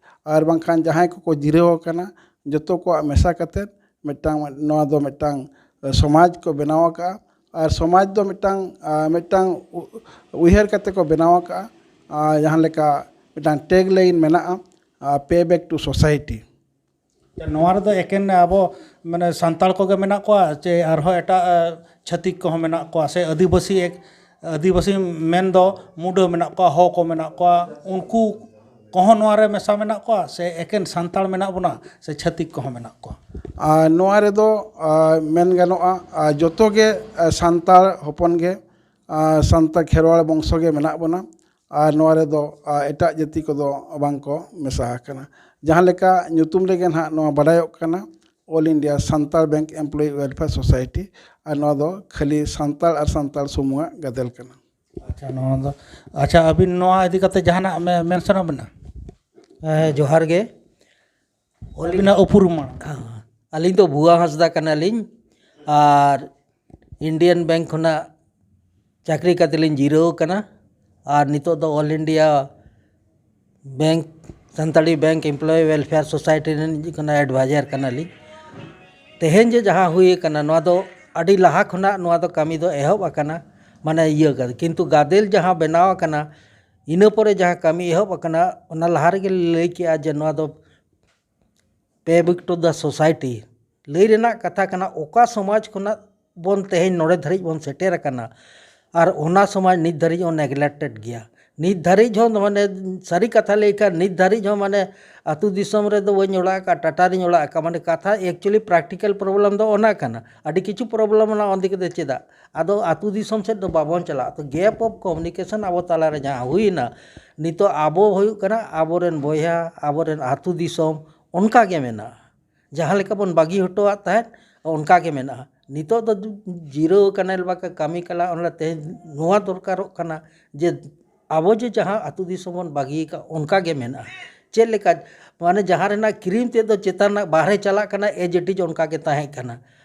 ᱟᱨ ᱵᱟᱝᱠᱷᱟᱱ ᱡᱟᱦᱟᱸᱭ ᱠᱚᱠᱚ ᱡᱤᱨᱟᱹᱣ ᱟᱠᱟᱱᱟ, ᱡᱚᱛᱚ ᱠᱚᱣᱟᱜ ᱢᱮᱥᱟ ᱠᱟᱛᱮᱫ ᱢᱤᱫᱴᱟᱝ, ᱱᱚᱣᱟ ᱫᱚ ᱢᱤᱫᱴᱟᱝ, ᱮ, ᱥᱚᱢᱟᱡᱽ ᱠᱚ ᱵᱮᱱᱟᱣ ᱟᱠᱟᱫᱼᱟ᱾ ᱟᱨ ᱥᱚᱢᱟᱡᱽ ᱫᱚ ᱢᱤᱫᱴᱟᱝ, ᱟ, ᱢᱤᱫᱴᱟᱝ ᱩ-, ᱩᱭᱦᱟᱹᱨ ᱠᱟᱛᱮ ᱠᱚ ᱵᱮᱱᱟᱣ ᱟᱠᱟᱫᱼᱟ᱾ ᱟᱨ ᱡᱟᱦᱟᱸ ᱞᱮᱠᱟ ᱢᱤᱫᱴᱟᱝ tagline ᱢᱮᱱᱟᱜᱼᱟ, ᱟ, "Pay back to society". ᱱᱚᱣᱟ ᱨᱮᱫᱚ ᱮᱠᱮᱱ ᱟᱵᱚ, ᱢᱟᱱᱮ, ᱥᱟᱱᱛᱟᱲ ᱠᱚᱜᱮ ᱢᱮᱱᱟᱜ ᱠᱚᱣᱟ, ᱪᱮ ᱟᱨᱦᱚᱸ ᱮᱴᱟᱜ, ᱮ, ᱪᱷᱟᱹᱛᱤᱠ ᱠᱚᱦᱚᱸ ᱢᱮᱱᱟᱜ ᱠᱚᱣᱟ, ᱥᱮ ᱟᱹᱫᱤᱵᱟᱹᱥᱤ ᱮᱠ-, ᱟᱹᱫᱤᱵᱟᱹᱥᱤ ᱢᱮᱱᱫᱚ ᱢᱩᱰᱟᱹ ᱢᱮᱱᱟᱜ ᱠᱚᱣᱟ, ᱦᱚ ᱠᱚ ᱢᱮᱱᱟᱜ ᱠᱚᱣᱟ, ᱩᱱᱠᱩ ᱠᱚᱦᱚᱸ ᱱᱚᱣᱟ ᱨᱮ ᱢᱮᱥᱟ ᱢᱮᱱᱟᱜ ᱠᱚᱣᱟ, ᱥᱮ ᱮᱠᱮᱱ ᱥᱟᱱᱛᱟᱲ ᱢᱮᱱᱟᱜ ᱵᱚᱱᱟ, ᱥᱮ ᱪᱷᱟᱹᱛᱤᱠ ᱠᱚᱦᱚᱸ ᱢᱮᱱᱟᱜ ᱠᱚᱣᱟ? ᱟᱨ ᱱᱚᱣᱟ ᱨᱮᱫᱚ, ᱟᱨ, ᱢᱮᱱ ᱜᱟᱱᱚᱜᱼᱟ, ᱟᱨ, ᱡᱚᱛᱚ ᱜᱮ, ᱟᱨ, ᱥᱟᱱᱛᱟᱲ ᱦᱚᱯᱚᱱ ᱜᱮ, ᱟᱨ, ᱥᱟᱱᱛᱟᱲ ᱠᱷᱮᱨᱣᱟᱲ ᱵᱚᱝᱥᱚ ᱜᱮ ᱢᱮᱱᱟᱜ ᱵᱚᱱᱟ᱾ ᱟᱨ ᱱᱚᱣᱟ ᱨᱮᱫᱚ, ᱟᱨ, ᱮᱴᱟᱜ ᱡᱟᱹᱛᱤ ᱠᱚᱫᱚ ᱵᱟᱝ ᱠᱚ ᱢᱮᱥᱟ ᱟᱠᱟᱱᱟ᱾ ᱡᱟᱦᱟᱸ ᱞᱮᱠᱟ ᱧᱩᱛᱩᱢ ᱨᱮᱜᱮ ᱱᱟᱦᱟᱜ ᱱᱚᱣᱟ ᱵᱟᱰᱟᱭᱚᱜ ᱠᱟᱱᱟ, All India Santal Bank Employee Welfare Society, ᱟᱨ ᱱᱚᱣᱟ ᱫᱚ ᱠᱷᱟᱹᱞᱤ ᱥᱟᱱᱛᱟᱲ ᱟᱨ ᱥᱟᱱᱛᱟᱲ ᱥᱩᱢᱩᱝᱟᱜ ᱜᱟᱫᱮᱞ ᱠᱟᱱᱟ᱾ ᱟᱪᱪᱷᱟ, ᱱᱚᱣᱟ ᱫᱚ, ᱟᱪᱪᱷᱟ, ᱟᱹᱵᱤᱱ ᱱᱚᱣᱟ ᱤᱫᱤ ᱠᱟᱛᱮ ᱡᱟᱦᱟᱱᱟᱜ ᱢᱮ-, mention ᱟᱵᱤᱱᱟ? ᱦᱮᱸ, ᱡᱚᱦᱟᱨ ᱜᱮ᱾ ᱟᱹᱵᱤᱱᱟᱜ ᱩᱯᱨᱩᱢ ᱢᱟ᱾ ᱟᱹᱞᱤᱧ ᱫᱚ ᱵᱷᱩᱣᱟ ᱦᱟᱸᱥᱫᱟ ᱠᱟᱱᱟᱞᱤᱧ, ᱟᱨ Indian Bank ᱠᱷᱚᱱᱟᱜ ᱪᱟᱹᱠᱨᱤ ᱠᱟᱛᱮ ᱞᱤᱧ ᱡᱤᱨᱟᱹᱣ ᱟᱠᱟᱱᱟ᱾ ᱟᱨ ᱱᱤᱛᱚᱜ ᱫᱚ All India Bank, Santali Bank Employee Welfare Society ᱨᱮᱱ ᱠᱟᱱᱟ, advisor ᱠᱟᱱᱟᱞᱤᱧ᱾ ᱛᱮᱦᱮᱧ ᱡᱮ ᱡᱟᱦᱟᱸ ᱦᱩᱭ ᱟᱠᱟᱱᱟ, ᱱᱚᱣᱟ ᱫᱚ ᱟᱹᱰᱤ ᱞᱟᱦᱟ ᱠᱷᱚᱱᱟᱜ ᱱᱚᱣᱟ ᱫᱚ ᱠᱟᱹᱢᱤ ᱫᱚ ᱮᱦᱚᱵ ᱟᱠᱟᱱᱟ, ᱢᱟᱱᱮ, ᱤᱭᱟᱹ ᱠᱟᱱᱟ, ᱠᱤᱱᱛᱩ ᱜᱟᱫᱮᱞ ᱡᱟᱦᱟᱸ ᱵᱮᱱᱟᱣ ᱟᱠᱟᱱᱟ, ᱤᱱᱟᱹ ᱯᱚᱨᱮ ᱡᱟᱦᱟᱸ ᱠᱟᱹᱢᱤ ᱮᱦᱚᱵ ᱟᱠᱟᱱᱟ, ᱚᱱᱟ ᱞᱟᱦᱟ ᱨᱮᱜᱮ ᱞᱟᱹᱭ ᱠᱮᱜᱼᱟ ᱡᱮ ᱱᱚᱣᱟ ᱫᱚ pay back to the society ᱞᱟᱹᱭ ᱨᱮᱱᱟᱜ ᱠᱟᱛᱷᱟ ᱠᱟᱱᱟ᱾ ᱚᱠᱟ ᱥᱚᱢᱟᱡᱽ ᱠᱷᱚᱱᱟᱜ ᱵᱚᱱ ᱛᱮᱦᱮᱧ ᱱᱚᱰᱮ ᱫᱷᱟᱹᱨᱤᱡ ᱵᱚᱱ ᱥᱮᱴᱮᱨ ᱟᱠᱟᱱᱟ, ᱟᱨ ᱚᱱᱟ ᱥᱚᱢᱟᱡᱽ ᱱᱤᱛ ᱫᱷᱟᱹᱨᱤᱡ ᱦᱚᱸ neglected ᱜᱮᱭᱟ᱾ ᱱᱤᱛ ᱫᱷᱟᱹᱨᱤᱡ ᱦᱚᱸ, ᱢᱟᱱᱮ, ᱥᱟᱹᱨᱤ ᱠᱟᱛᱷᱟ ᱞᱟᱹᱭ ᱠᱷᱟᱱ, ᱱᱤᱛ ᱫᱷᱟᱹᱨᱤᱡ ᱦᱚᱸ, ᱢᱟᱱᱮ, ᱟᱹᱛᱩ ᱫᱤᱥᱚᱢ ᱨᱮᱫᱚ ᱵᱟᱹᱧ ᱚᱲᱟᱜ ᱟᱠᱟᱫ, ᱴᱟᱴᱟ ᱨᱤᱧ ᱚᱲᱟᱜ ᱟᱠᱟᱫ, ᱢᱟᱱᱮ, ᱠᱟᱛᱷᱟ actually practical problem ᱫᱚ ᱚᱱᱟ ᱠᱟᱱᱟ᱾ ᱟᱹᱰᱤ ᱠᱤᱪᱷᱩ problem ᱚᱱᱟ ᱚᱱᱫᱤ ᱠᱟᱛᱮ ᱪᱮᱫᱟᱜ ᱟᱫᱚ ᱟᱹᱛᱩ ᱫᱤᱥᱚᱢ ᱥᱮᱫ ᱫᱚ ᱵᱟᱵᱚᱱ ᱪᱟᱞᱟᱜ? ᱛᱚ, gap of communication ᱟᱵᱚ ᱛᱟᱞᱟᱨᱮ ᱡᱟᱦᱟᱸ ᱦᱩᱭᱱᱟ, ᱱᱤᱛᱚᱜ ᱟᱵᱚ ᱦᱩᱭᱩᱜ ᱠᱟᱱᱟ ᱟᱵᱚᱨᱮᱱ ᱵᱚᱭᱦᱟ, ᱟᱵᱚᱨᱮᱱ ᱟᱹᱛᱩ ᱫᱤᱥᱚᱢ ᱚᱱᱠᱟ ᱜᱮ ᱢᱮᱱᱟᱜᱼᱟ᱾ ᱡᱟᱦᱟᱸ ᱞᱮᱠᱟ ᱵᱚᱱ ᱵᱟᱹᱜᱤ ᱦᱚᱴᱚᱣᱟᱫ ᱛᱟᱦᱮᱸᱫ, ᱚᱱᱠᱟ ᱜᱮ ᱢᱮᱱᱟᱜᱼᱟ᱾ ᱱᱤᱛᱚᱜ ᱫᱚ ᱡᱤᱨᱟᱹᱣ ᱠᱟᱱᱟ ᱞᱮᱠᱟ ᱠᱟᱹᱢᱤ ᱠᱟᱞᱟ, ᱚᱱᱟ ᱛᱮᱦᱮᱧ ᱱᱚᱣᱟ ᱫᱚᱨᱠᱟᱨᱚᱜ ᱠᱟᱱᱟ ᱡᱮ ᱟᱵᱚ ᱡᱮ ᱡᱟᱦᱟᱸ ᱟᱹᱛᱩ ᱫᱤᱥᱚᱢ ᱵᱚᱱ ᱵᱟᱹᱜᱤ ᱟᱠᱟᱫ, ᱚᱱᱠᱟ ᱜᱮ ᱢᱮᱱᱟᱜᱼᱟ᱾ ᱪᱮᱫ ᱞᱮᱠᱟ? ᱢᱟᱱᱮ, ᱡᱟᱦᱟᱸ ᱨᱮᱱᱟᱜ ᱠᱨᱤᱢ ᱛᱮᱫ ᱫᱚ ᱪᱮᱛᱟᱱ ᱨᱮᱱᱟᱜ ᱵᱟᱦᱨᱮ ᱪᱟᱞᱟᱜ ᱠᱟᱱᱟ, as it is ᱚᱱᱠᱟ ᱜᱮ ᱛᱟᱦᱮᱸ ᱠᱟᱱᱟ᱾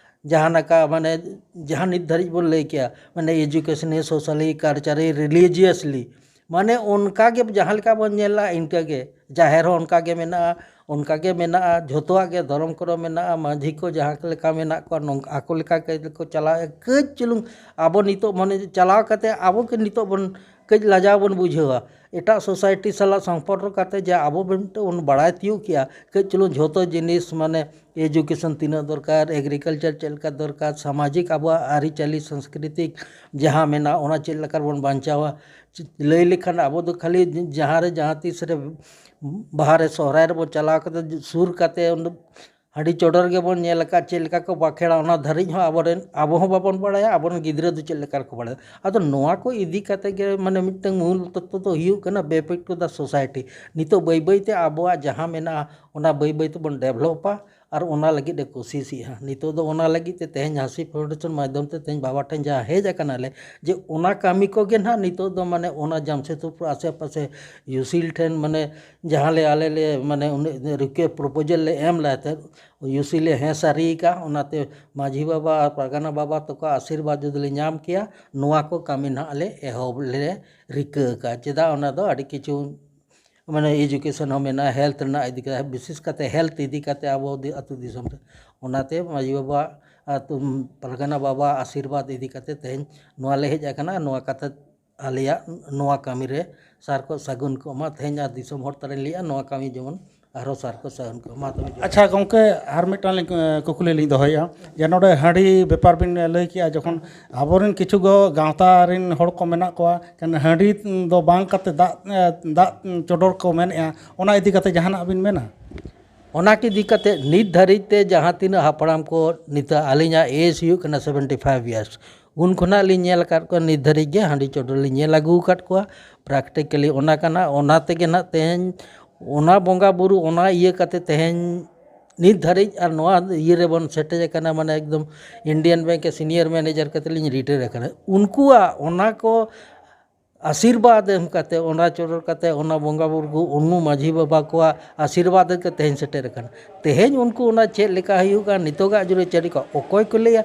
ᱡᱟᱦᱟᱸ ᱞᱮᱠᱟ, ᱢᱟᱱᱮ, ᱡᱟᱦᱟᱸ ᱱᱤᱛ ᱫᱷᱟᱹᱨᱤᱡ ᱵᱚᱱ ᱞᱟᱹᱭ ᱠᱮᱜᱼᱟ, ᱢᱟᱱᱮ, educationally, socially, culturally, religiously, ᱢᱟᱱᱮ, ᱚᱱᱠᱟ ᱜᱮ ᱡᱟᱦᱟᱸ ᱞᱮᱠᱟ ᱵᱚᱱ ᱧᱮᱞᱟ, ᱤᱱᱠᱟᱹ ᱜᱮ᱾ ᱡᱟᱦᱮᱨ ᱦᱚᱸ ᱚᱱᱠᱟ ᱜᱮ ᱢᱮᱱᱟᱜᱼᱟ, ᱚᱱᱠᱟ ᱜᱮ ᱢᱮᱱᱟᱜᱼᱟ, ᱡᱷᱚᱛᱚᱣᱟᱜ ᱜᱮ, ᱫᱷᱚᱨᱚᱢ ᱠᱚᱨᱚᱢ ᱢᱮᱱᱟᱜᱼᱟ, ᱢᱟᱹᱡᱷᱤ ᱠᱚ ᱡᱟᱦᱟᱸ ᱞᱮᱠᱟ ᱢᱮᱱᱟᱜ ᱠᱚᱣᱟ, ᱱᱚᱝᱠᱟ ᱟᱠᱚ ᱞᱮᱠᱟ ᱜᱮ ᱠᱚ ᱪᱟᱞᱟᱣᱮᱫᱼᱟ᱾ ᱠᱟᱹᱡ ᱪᱩᱞᱩᱝ ᱟᱵᱚ ᱱᱤᱛᱚᱜ, ᱢᱟᱱᱮ, ᱪᱟᱞᱟᱣ ᱠᱟᱛᱮ ᱟᱵᱚ ᱜᱮ ᱱᱤᱛᱚᱜ ᱵᱚᱱ ᱠᱟᱹᱡ ᱞᱟᱡᱟᱣ ᱵᱚᱱ ᱵᱩᱡᱷᱟᱹᱣᱟ᱾ ᱮᱴᱟᱜ society ᱥᱟᱞᱟᱜ ᱥᱚᱢᱯᱚᱨᱠᱚ ᱠᱟᱛᱮ ᱡᱮ ᱟᱵᱚ ᱢᱤᱫᱴᱮᱱ ᱵᱚᱱ ᱵᱟᱲᱟᱭ ᱛᱤᱭᱳᱜ ᱠᱮᱜᱼᱟ, ᱠᱟᱹᱡ ᱪᱩᱞᱩᱝ ᱡᱷᱚᱛᱚ ᱡᱤᱱᱤᱥ, ᱢᱟᱱᱮ, education ᱛᱤᱱᱟᱹᱜ ᱫᱚᱨᱠᱟᱨ, agriculture ᱪᱮᱫ ᱞᱮᱠᱟ ᱫᱚᱨᱠᱟᱨ, ᱥᱟᱢᱟᱡᱤᱠ ᱟᱵᱚᱣᱟᱜ ᱟᱹᱨᱤᱪᱟᱹᱞᱤ ᱥᱟᱝᱥᱠᱨᱤᱛᱤᱠ ᱡᱟᱦᱟᱸ ᱢᱮᱱᱟᱜᱼᱟ, ᱚᱱᱟ ᱪᱮᱫ ᱞᱮᱠᱟ ᱵᱚᱱ ᱵᱟᱧᱪᱟᱣᱟ᱾ ᱞᱟᱹᱭ ᱞᱮᱠᱷᱟᱱ ᱟᱵᱚ ᱫᱚ ᱠᱷᱟᱹᱞᱤ ᱡᱟᱦᱟᱸ ᱨᱮ ᱡᱟᱦᱟᱸ ᱛᱤᱥ ᱨᱮ ᱵᱟᱦᱟ ᱨᱮ, ᱥᱚᱦᱨᱟᱭ ᱨᱮᱵᱚᱱ ᱪᱟᱞᱟᱣ ᱠᱟᱛᱮ ᱥᱩᱨ ᱠᱟᱛᱮ ᱚᱸᱰᱮ ᱦᱟᱺᱰᱤ ᱪᱚᱰᱚᱨ ᱜᱮᱵᱚᱱ ᱧᱮᱞ ᱟᱠᱟᱫ, ᱪᱮᱫ ᱞᱮᱠᱟ ᱠᱚ ᱵᱟᱠᱷᱮᱲᱟ, ᱚᱱᱟ ᱫᱷᱟᱹᱨᱤᱡ ᱦᱚᱸ ᱟᱵᱚᱨᱮᱱ, ᱟᱵᱚ ᱦᱚᱸ ᱵᱟᱵᱚᱱ ᱵᱟᱲᱟᱭᱟ, ᱟᱵᱚᱨᱮᱱ ᱜᱤᱫᱽᱨᱟᱹ ᱫᱚ ᱪᱮᱫ ᱞᱮᱠᱟ ᱨᱮᱠᱚ ᱵᱟᱲᱟᱭᱟ᱾ ᱟᱫᱚ ᱱᱚᱣᱟ ᱠᱚ ᱤᱫᱤ ᱠᱟᱛᱮ ᱜᱮ, ᱢᱟᱱᱮ, ᱢᱤᱫᱴᱟᱝ ᱢᱩᱞ ᱛᱚᱛᱛᱚ ᱫᱚ ᱦᱩᱭᱩᱜ ᱠᱟᱱᱟ back to the society᱾ ᱱᱤᱛᱚᱜ ᱵᱟᱹᱭ ᱵᱟᱹᱭ ᱛᱮ ᱟᱵᱚᱣᱟᱜ ᱡᱟᱦᱟᱸ ᱢᱮᱱᱟᱜᱼᱟ, ᱚᱱᱟ ᱵᱟᱹᱭ ᱵᱟᱹᱭ ᱛᱮᱵᱚᱱ developᱟ ᱟᱨ ᱚᱱᱟ ᱞᱟᱹᱜᱤᱫ ᱮ ᱠᱳᱥᱤᱥᱮᱜᱼᱟ᱾ ᱱᱤᱛᱚᱜ ᱫᱚ ᱚᱱᱟ ᱞᱟᱹᱜᱤᱫ ᱛᱮ ᱛᱮᱦᱮᱧ ᱦᱟᱸᱥᱤ foundation ᱢᱟᱫᱽᱫᱷᱚᱢ ᱛᱮ ᱛᱮᱦᱮᱧ ᱵᱟᱵᱟ ᱴᱷᱮᱱ ᱡᱟᱦᱟᱸ ᱦᱮᱡ ᱟᱠᱟᱱᱟᱞᱮ, ᱡᱮ ᱚᱱᱟ ᱠᱟᱹᱢᱤ ᱠᱚᱜᱮ ᱱᱟᱦᱟᱜ ᱱᱤᱛᱚᱜ ᱫᱚ, ᱢᱟᱱᱮ, ᱚᱱᱟ ᱡᱟᱢᱥᱮᱫᱽᱯᱩᱨ ᱟᱥᱮ ᱯᱟᱥᱮ ᱭᱩᱥᱤᱞ ᱴᱷᱮᱱ, ᱢᱟᱱᱮ, ᱡᱟᱦᱟᱸ ᱞᱮ, ᱟᱞᱮ ᱞᱮ, ᱢᱟᱱᱮ, ᱩᱱᱤ request proposal ᱞᱮ ᱮᱢ ᱞᱮᱫ ᱛᱟᱦᱮᱸᱫ, ᱭᱩᱥᱤᱞ ᱮ ᱦᱮᱸ ᱥᱟᱹᱨᱤ ᱟᱠᱟᱫ᱾ ᱚᱱᱟᱛᱮ ᱢᱟᱹᱡᱷᱤ ᱵᱟᱵᱟ ᱟᱨ ᱯᱟᱨᱜᱟᱱᱟ ᱵᱟᱵᱟ ᱛᱟᱠᱚ ᱟᱥᱤᱨᱵᱟᱫᱽ ᱡᱩᱫᱤ ᱞᱮ ᱧᱟᱢ ᱠᱮᱭᱟ, ᱱᱚᱣᱟ ᱠᱚ ᱠᱟᱹᱢᱤ ᱱᱟᱦᱟᱜ ᱞᱮ ᱮᱦᱚᱵ ᱞᱮ ᱨᱤᱠᱟᱹ ᱟᱠᱟᱫ᱾ ᱪᱮᱫᱟᱜ, ᱚᱱᱟ ᱫᱚ ᱟᱹᱰᱤ ᱠᱤᱪᱷᱩ, ᱢᱟᱱᱮ, education ᱦᱚᱸ ᱢᱮᱱᱟᱜᱼᱟ, health ᱨᱮᱱᱟᱜ ᱤᱫᱤ ᱠᱟᱛᱮ, ᱵᱤᱥᱮᱥ ᱠᱟᱛᱮ health ᱤᱫᱤ ᱠᱟᱛᱮ ᱟᱵᱚ ᱫᱤ-, ᱟᱹᱛᱩ ᱫᱤᱥᱚᱢ ᱨᱮ᱾ ᱚᱱᱟᱛᱮ ᱢᱟᱹᱡᱷᱤ ᱵᱟᱵᱟ, ᱟᱹᱛᱩ, ᱯᱟᱨᱜᱟᱱᱟ ᱵᱟᱵᱟ ᱟᱥᱤᱨᱵᱟᱫᱽ ᱤᱫᱤ ᱠᱟᱛᱮ ᱛᱮᱦᱮᱧ ᱱᱚᱣᱟ ᱞᱮ ᱦᱮᱡ ᱟᱠᱟᱱᱟ᱾ ᱱᱚᱣᱟ ᱠᱟᱛᱷᱟ ᱟᱞᱮᱭᱟᱜ ᱱᱚᱣᱟ ᱠᱟᱹᱢᱤ ᱨᱮ ᱥᱟᱨ ᱠᱚ ᱥᱟᱹᱜᱩᱱ ᱠᱚᱜ ᱢᱟ᱾ ᱛᱮᱦᱮᱧ ᱟᱨ ᱫᱤᱥᱚᱢ ᱦᱚᱲ ᱛᱟᱞᱮᱧ ᱞᱟᱹᱭᱮᱜᱼᱟ, ᱱᱚᱣᱟ ᱠᱟᱹᱢᱤ ᱡᱮᱢᱚᱱ ᱟᱨᱦᱚᱸ ᱥᱟᱨ ᱠᱚ ᱥᱟᱹᱜᱩᱱ ᱠᱚᱜ ᱢᱟ᱾ ᱛᱚᱵᱮ ᱡᱚᱦᱟᱨ᱾ ᱟᱪᱪᱷᱟ ᱜᱚᱢᱠᱮ, ᱟᱨ ᱢᱤᱫᱴᱟᱝ ᱞᱤᱧ, ᱮ, ᱠᱩᱠᱞᱤ ᱞᱤᱧ ᱫᱚᱦᱚᱭᱮᱫᱼᱟ, ᱡᱮ ᱱᱚᱰᱮ ᱦᱟᱺᱰᱤ ᱵᱮᱯᱟᱨ ᱵᱤᱱ ᱞᱟᱹᱭ ᱠᱮᱜᱼᱟ, ᱡᱚᱠᱷᱚᱱ ᱟᱵᱚᱨᱮᱱ ᱠᱤᱪᱷᱩ ᱜᱚ ᱜᱟᱶᱛᱟ ᱨᱮᱱ ᱦᱚᱲ ᱠᱚ ᱢᱮᱱᱟᱜ ᱠᱚᱣᱟ, ᱮᱱᱠᱷᱟᱱ ᱦᱟᱺᱰᱤ ᱫᱚ ᱵᱟᱝ ᱠᱟᱛᱮ ᱫᱟᱜ, ᱮ, ᱫᱟᱜ ᱪᱚᱰᱚᱨ ᱠᱚ ᱢᱮᱱᱮᱫᱼᱟ, ᱚᱱᱟ ᱤᱫᱤ ᱠᱟᱛᱮ ᱡᱟᱦᱟᱱᱟᱜ ᱵᱤᱱ ᱢᱮᱱᱟ? ᱚᱱᱟ ᱤᱫᱤ ᱠᱟᱛᱮ ᱱᱤᱛ ᱫᱷᱟᱹᱨᱤᱡ ᱛᱮ ᱡᱟᱦᱟᱸ ᱛᱤᱱᱟᱹᱜ ᱦᱟᱯᱲᱟᱢ ᱠᱚ, ᱱᱤᱛᱚᱜ ᱟᱹᱞᱤᱧᱟᱜ ᱮᱡᱽ ᱦᱩᱭᱩᱜ ᱠᱟᱱᱟ seventy five years, ᱩᱱ ᱠᱷᱚᱱᱟᱜ ᱞᱤᱧ ᱧᱮᱞ ᱟᱠᱟᱫ ᱠᱚᱣᱟ, ᱱᱤᱛ ᱫᱷᱟᱹᱨᱤᱡ ᱜᱮ ᱦᱟᱺᱰᱤ ᱪᱚᱰᱚᱨ ᱞᱤᱧ ᱧᱮᱞ ᱟᱹᱜᱩ ᱟᱠᱟᱫ ᱠᱚᱣᱟ᱾ Practically ᱚᱱᱟ ᱠᱟᱱᱟ, ᱚᱱᱟ ᱛᱮᱜᱮ ᱱᱟᱜ ᱛᱮᱦᱮᱧ ᱚᱱᱟ ᱵᱚᱸᱜᱟ ᱵᱩᱨᱩ, ᱚᱱᱟ ᱤᱭᱟᱹ ᱠᱟᱛᱮ ᱛᱮᱦᱮᱧ ᱱᱤᱛ ᱫᱷᱟᱹᱨᱤᱡ ᱟᱨ ᱱᱚᱣᱟ ᱤᱭᱟᱹ ᱨᱮᱵᱚᱱ ᱥᱮᱴᱮᱡ ᱟᱠᱟᱱᱟ, ᱢᱟᱱᱮ ᱮᱠᱫᱚᱢ Indian Bank ᱨᱮ senior manager ᱠᱟᱛᱮ ᱞᱤᱧ retire ᱟᱠᱟᱱᱟ᱾ ᱩᱱᱠᱩᱣᱟᱜ ᱚᱱᱟ ᱠᱚ ᱟᱥᱤᱨᱵᱟᱫᱽ ᱮᱢ ᱠᱟᱛᱮ, ᱚᱱᱟ ᱪᱚᱰᱚᱨ ᱠᱟᱛᱮ, ᱚᱱᱟ ᱵᱚᱸᱜᱟ ᱵᱩᱨᱩ ᱠᱚ, ᱩᱱᱩ ᱢᱟᱹᱡᱷᱤ ᱵᱟᱵᱟ ᱠᱚᱣᱟᱜ ᱟᱥᱤᱨᱵᱟᱫᱽ ᱜᱮ ᱛᱮᱦᱮᱧ ᱥᱮᱴᱮᱨ ᱟᱠᱟᱱᱟ᱾ ᱛᱮᱦᱮᱧ ᱩᱱᱠᱩ ᱚᱱᱟ ᱪᱮᱫ ᱞᱮᱠᱟ ᱦᱩᱭᱩᱜ ᱠᱟᱱᱟ, ᱱᱤᱛᱚᱜᱟᱜ ᱡᱩᱜᱽ ᱨᱮ ᱪᱮᱫ ᱞᱮᱠᱟ, ᱚᱠᱚᱭ ᱠᱚ ᱞᱟᱹᱭᱟ?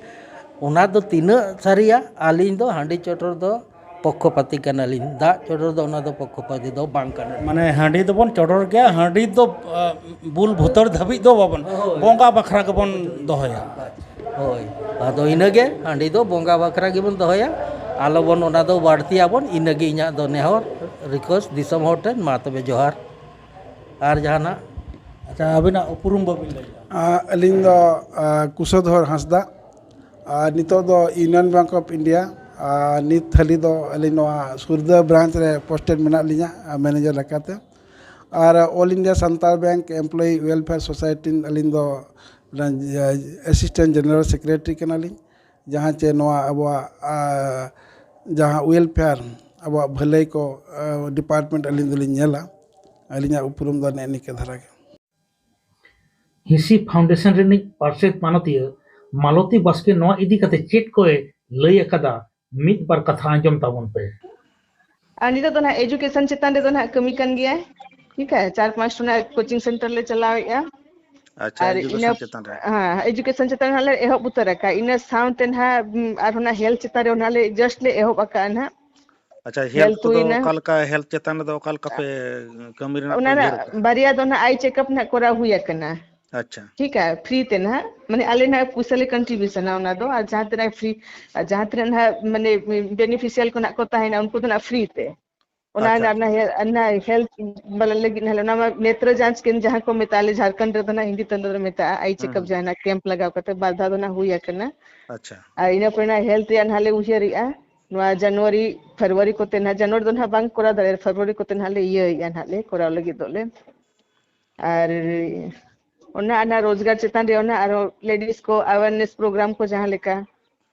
ᱚᱱᱟ ᱫᱚ ᱛᱤᱱᱟᱹᱜ ᱥᱟᱹᱨᱤᱭᱟ? ᱟᱹᱞᱤᱧ ᱫᱚ ᱦᱟᱺᱰᱤ ᱪᱚᱰᱚᱨ ᱫᱚ ᱯᱚᱠᱠᱷᱚᱯᱟᱛᱤ ᱠᱟᱱᱟᱞᱤᱧ᱾ ᱫᱟᱜ ᱪᱚᱰᱚᱨ ᱫᱚ ᱚᱱᱟ ᱫᱚ ᱯᱚᱠᱠᱷᱚᱯᱟᱛᱤ ᱫᱚ ᱵᱟᱝ ᱠᱟᱱᱟ᱾ ᱢᱟᱱᱮ ᱦᱟᱺᱰᱤ ᱫᱚᱵᱚᱱ ᱪᱚᱰᱚᱨ ᱜᱮᱭᱟ, ᱦᱟᱺᱰᱤ ᱫᱚ, ᱟ, ᱵᱩᱞ ᱵᱷᱩᱛᱟᱹᱲ ᱫᱷᱟᱹᱵᱤᱡ ᱫᱚ ᱵᱟᱵᱚᱱ, ᱦᱳᱭ᱾ ᱵᱚᱸᱜᱟ ᱵᱟᱠᱷᱨᱟ ᱜᱮᱵᱚᱱ ᱫᱚᱦᱚᱭᱟ᱾ ᱦᱳᱭ, ᱟᱫᱚ ᱤᱱᱟᱹᱜᱮ, ᱦᱟᱺᱰᱤ ᱫᱚ ᱵᱚᱸᱜᱟ ᱵᱟᱠᱷᱨᱟ ᱜᱮᱵᱚᱱ ᱫᱚᱦᱚᱭᱟ, ᱟᱞᱚᱵᱚᱱ ᱚᱱᱟ ᱫᱚ ᱵᱟᱹᱲᱛᱤᱭᱟᱵᱚᱱ᱾ ᱤᱱᱟᱹᱜᱮ ᱤᱧᱟᱹᱜ ᱫᱚ ᱱᱮᱦᱚᱨ, request ᱫᱤᱥᱚᱢ ᱦᱚᱲ ᱴᱷᱮᱱ᱾ ᱢᱟ ᱛᱚᱵᱮ ᱡᱚᱦᱟᱨ᱾ ᱟᱨ ᱡᱟᱦᱟᱱᱟᱜ? ᱟᱪᱪᱷᱟ, ᱟᱹᱵᱤᱱᱟᱜ ᱩᱯᱨᱩᱢ ᱵᱟᱹᱵᱤᱱ ᱞᱟᱹᱭ ᱞᱮᱜᱼᱟ? ᱟ, ᱟᱹᱞᱤᱧ ᱫᱚ, ᱟ, ᱠᱩᱥᱟᱫᱷᱚᱨ ᱦᱟᱸᱥᱫᱟ᱾ ᱟᱨ ᱱᱤᱛᱚᱜ ᱫᱚ Union Bank of India, ᱟᱨ ᱱᱤᱛ ᱦᱟᱹᱞᱤ ᱫᱚ ᱟᱹᱞᱤᱧ ᱱᱚᱣᱟ ᱥᱩᱨᱫᱟᱹ branch ᱨᱮ posted ᱢᱮᱱᱟᱜ ᱞᱤᱧᱟ, ᱟ, manager ᱞᱮᱠᱟᱛᱮ᱾ ᱟᱨ All India Santal Bank Employee Welfare Society ᱟᱹᱞᱤᱧ ᱫᱚ ᱚᱱᱟ, ᱟ, Assistant General Secretary ᱠᱟᱱᱟᱞᱤᱧ, ᱡᱟᱦᱟᱸ ᱪᱮ ᱱᱚᱣᱟ ᱟᱵᱚᱣᱟᱜ, ᱟ, ᱡᱟᱦᱟᱸ welfare, ᱟᱵᱚᱣᱟᱜ ᱵᱷᱟᱹᱞᱟᱹᱭ ᱠᱚ, ᱟ, department ᱟᱹᱞᱤᱧ ᱫᱚᱞᱤᱧ ᱧᱮᱞᱟ᱾ ᱟᱹᱞᱤᱧᱟᱜ ᱩᱯᱨᱩᱢ ᱫᱚ ᱱᱮᱜᱼᱮ ᱱᱤᱝᱠᱟᱹ ᱫᱷᱟᱨᱟ ᱜᱮ᱾ ᱦᱤᱸᱥᱤ Foundation ᱨᱤᱱᱤᱡ ᱯᱟᱨᱥᱮᱛ ᱢᱟᱱᱚᱛᱤᱭᱟᱹ ᱢᱟᱞᱚᱛᱤ ᱵᱟᱥᱠᱮ ᱱᱚᱣᱟ ᱤᱫᱤ ᱠᱟᱛᱮ ᱪᱮᱫ ᱠᱚᱭ ᱞᱟᱹᱭ ᱟᱠᱟᱫᱟ, ᱢᱤᱫ ᱵᱟᱨ ᱠᱟᱛᱷᱟ ᱟᱸᱡᱚᱢ ᱛᱟᱵᱚᱱ ᱯᱮ᱾ ᱟᱨ ᱱᱤᱛᱚᱜ ᱫᱚ ᱱᱟᱦᱟᱜ education ᱪᱮᱛᱟᱱ ᱨᱮᱫᱚ ᱱᱟᱦᱟᱜ ᱠᱟᱹᱢᱤ ᱠᱟᱱ ᱜᱮᱭᱟᱭ᱾ ᱴᱷᱤᱠ ᱟᱪᱷᱮ, ᱪᱟᱨ ᱯᱟᱸᱪ ᱴᱷᱮᱱᱟᱜ coaching center ᱞᱮ ᱪᱟᱞᱟᱣᱮᱫᱼᱟ᱾ ᱟᱪᱪᱷᱟ, ᱟᱨ education ᱤᱱᱟᱹ ᱪᱮᱛᱟᱱ ᱨᱮ᱾ ᱦᱮᱸ, education ᱪᱮᱛᱟᱱ ᱨᱮ ᱱᱟᱦᱟᱜ ᱞᱮ ᱮᱦᱚᱵ ᱩᱛᱟᱹᱨ ᱟᱠᱟᱫᱼᱟ᱾ ᱤᱱᱟᱹ ᱥᱟᱶᱛᱮ ᱱᱟᱦᱟᱜ, ᱩᱢ, ᱟᱨᱦᱚᱸ ᱱᱟᱦᱟᱜ health ᱪᱮᱛᱟᱱ ᱨᱮ ᱱᱟᱦᱟᱜ ᱞᱮ just ᱞᱮ ᱮᱦᱚᱵ ᱟᱠᱟᱫᱼᱟ ᱱᱟᱦᱟᱜ᱾ ᱟᱪᱪᱷᱟ, health health ᱠᱚᱫᱚ ᱦᱩᱭᱱᱟ᱾ ᱚᱠᱟ ᱞᱮᱠᱟ, health ᱪᱮᱛᱟᱱ ᱨᱮᱫᱚ ᱚᱠᱟ ᱞᱮᱠᱟ ᱯᱮ ᱠᱟᱹᱢᱤ ᱨᱮᱱᱟᱜ ᱯᱮ ᱚᱱᱟ ᱩᱭᱦᱟᱹᱨ ᱨᱮᱱᱟᱜ ᱟᱠᱟᱫᱼᱟ? ᱵᱟᱨᱭᱟ ᱫᱚ ᱱᱟᱦᱟᱜ eye checkup ᱱᱟᱦᱟᱜ ᱠᱚᱨᱟᱣ ᱦᱩᱭ ᱟᱠᱟᱱᱟ᱾ ᱟᱪᱪᱷᱟ᱾ ᱴᱷᱤᱠ ᱟ, ᱯᱷᱨᱤ ᱛᱮ ᱱᱟᱦᱟᱜ, ᱢᱟᱱᱮ ᱟᱞᱮ ᱱᱟᱦᱟᱜ ᱯᱩᱭᱥᱟᱹ ᱞᱮ ᱠᱚᱱᱴᱨᱤᱵᱤᱭᱩᱥᱚᱱᱟ ᱚᱱᱟ ᱫᱚ, ᱟᱨ ᱡᱟᱦᱟᱸ ᱛᱤᱱᱟᱹᱜ ᱯᱷᱨᱤ, ᱟᱨ ᱡᱟᱦᱟᱸ ᱛᱤᱱᱟᱹᱜ ᱱᱟᱦᱟᱜ ᱢᱟᱱᱮ ᱵᱮᱱᱤᱯᱷᱤᱥᱤᱭᱟᱞ ᱠᱚ ᱱᱟᱦᱟᱜ ᱠᱚ ᱛᱟᱦᱮᱱᱟ ᱩᱱᱠᱩ ᱫᱚ ᱱᱟᱦᱟᱜ ᱯᱷᱨᱤ ᱛᱮ᱾ ᱚᱱᱟ ᱟᱪᱪᱷᱟ, ᱨᱮᱱᱟᱜ, ᱟᱪᱪᱷᱟ᱾ ᱚᱱᱟ ᱦᱮ-, ᱚᱱᱟ ᱦᱮᱞᱛᱷ ᱵᱟᱞᱟ ᱞᱟᱹᱜᱤᱫ ᱱᱟᱦᱟᱜ ᱚᱱᱟ ᱢᱟ ᱱᱮᱛᱨᱚ ᱡᱟᱸᱪ ᱠᱮᱢᱯ ᱡᱟᱦᱟᱸ ᱠᱚ ᱢᱮᱛᱟᱜᱼᱟ, ᱟᱞᱮ ᱡᱷᱟᱲᱠᱷᱚᱸᱰ ᱨᱮᱫᱚ ᱱᱟᱦᱟᱜ ᱦᱤᱱᱫᱤ ᱛᱮ ᱚᱱᱟ ᱫᱚ ᱢᱮᱛᱟᱜᱼᱟ ᱟᱭ ᱦᱩᱸ, ᱪᱮᱠᱟᱯ, ᱦᱩᱸ᱾ ᱡᱟᱦᱟᱸ ᱱᱟᱜ ᱠᱮᱢᱯ ᱞᱟᱜᱟᱣ ᱠᱟᱛᱮ ᱵᱟᱨ ᱫᱷᱟᱣ ᱫᱚ ᱱᱟᱦᱟᱜ ᱦᱩᱭ ᱟᱠᱟᱱᱟ᱾ ᱟᱪᱪᱷᱟ᱾ ᱟᱨ ᱤᱱᱟᱹ ᱯᱚᱨᱮ ᱱᱟᱦᱟᱜ ᱦᱮᱞᱛᱷ ᱨᱮᱭᱟᱜ ᱱᱟᱦᱟᱜ ᱞᱮ ᱩᱭᱦᱟᱹᱨᱮᱜᱼᱟ, ᱱᱚᱣᱟ ᱡᱟᱱᱩᱣᱟᱨᱤ, ᱯᱷᱮᱵᱽᱨᱩᱣᱟᱨᱤ ᱠᱚᱛᱮ ᱱᱟᱦᱟᱜ, ᱡᱟᱱᱩᱣᱟᱨᱤ ᱫᱚ ᱱᱟᱦᱟᱜ ᱵᱟᱝ ᱠᱚᱨᱟᱣ ᱫᱟᱲᱮᱭᱟᱜᱼᱟ, ᱯᱷᱮᱵᱽᱨᱩᱣᱟᱨᱤ ᱠᱚᱛᱮ ᱱᱟᱦᱟᱜ ᱞᱮ ᱤᱭᱟᱹᱭᱮᱜᱼᱟ ᱱᱟᱦᱟᱜ ᱞᱮ ᱠᱚᱨᱟᱣ ᱞᱟᱹᱜᱤᱫᱚᱜ ᱞᱮ᱾ ᱟᱨ ᱚᱱᱟ, ᱚᱱᱟ ᱨᱳᱡᱽᱜᱟᱨ ᱪᱮᱛᱟᱱ ᱨᱮ ᱚᱱᱟ ᱟᱨᱦᱚᱸ ᱞᱮᱰᱤᱥ ᱠᱚ ᱟᱣᱮᱨᱱᱮᱥ ᱯᱨᱳᱜᱨᱟᱢ ᱠᱚ ᱡᱟᱦᱟᱸ ᱞᱮᱠᱟ,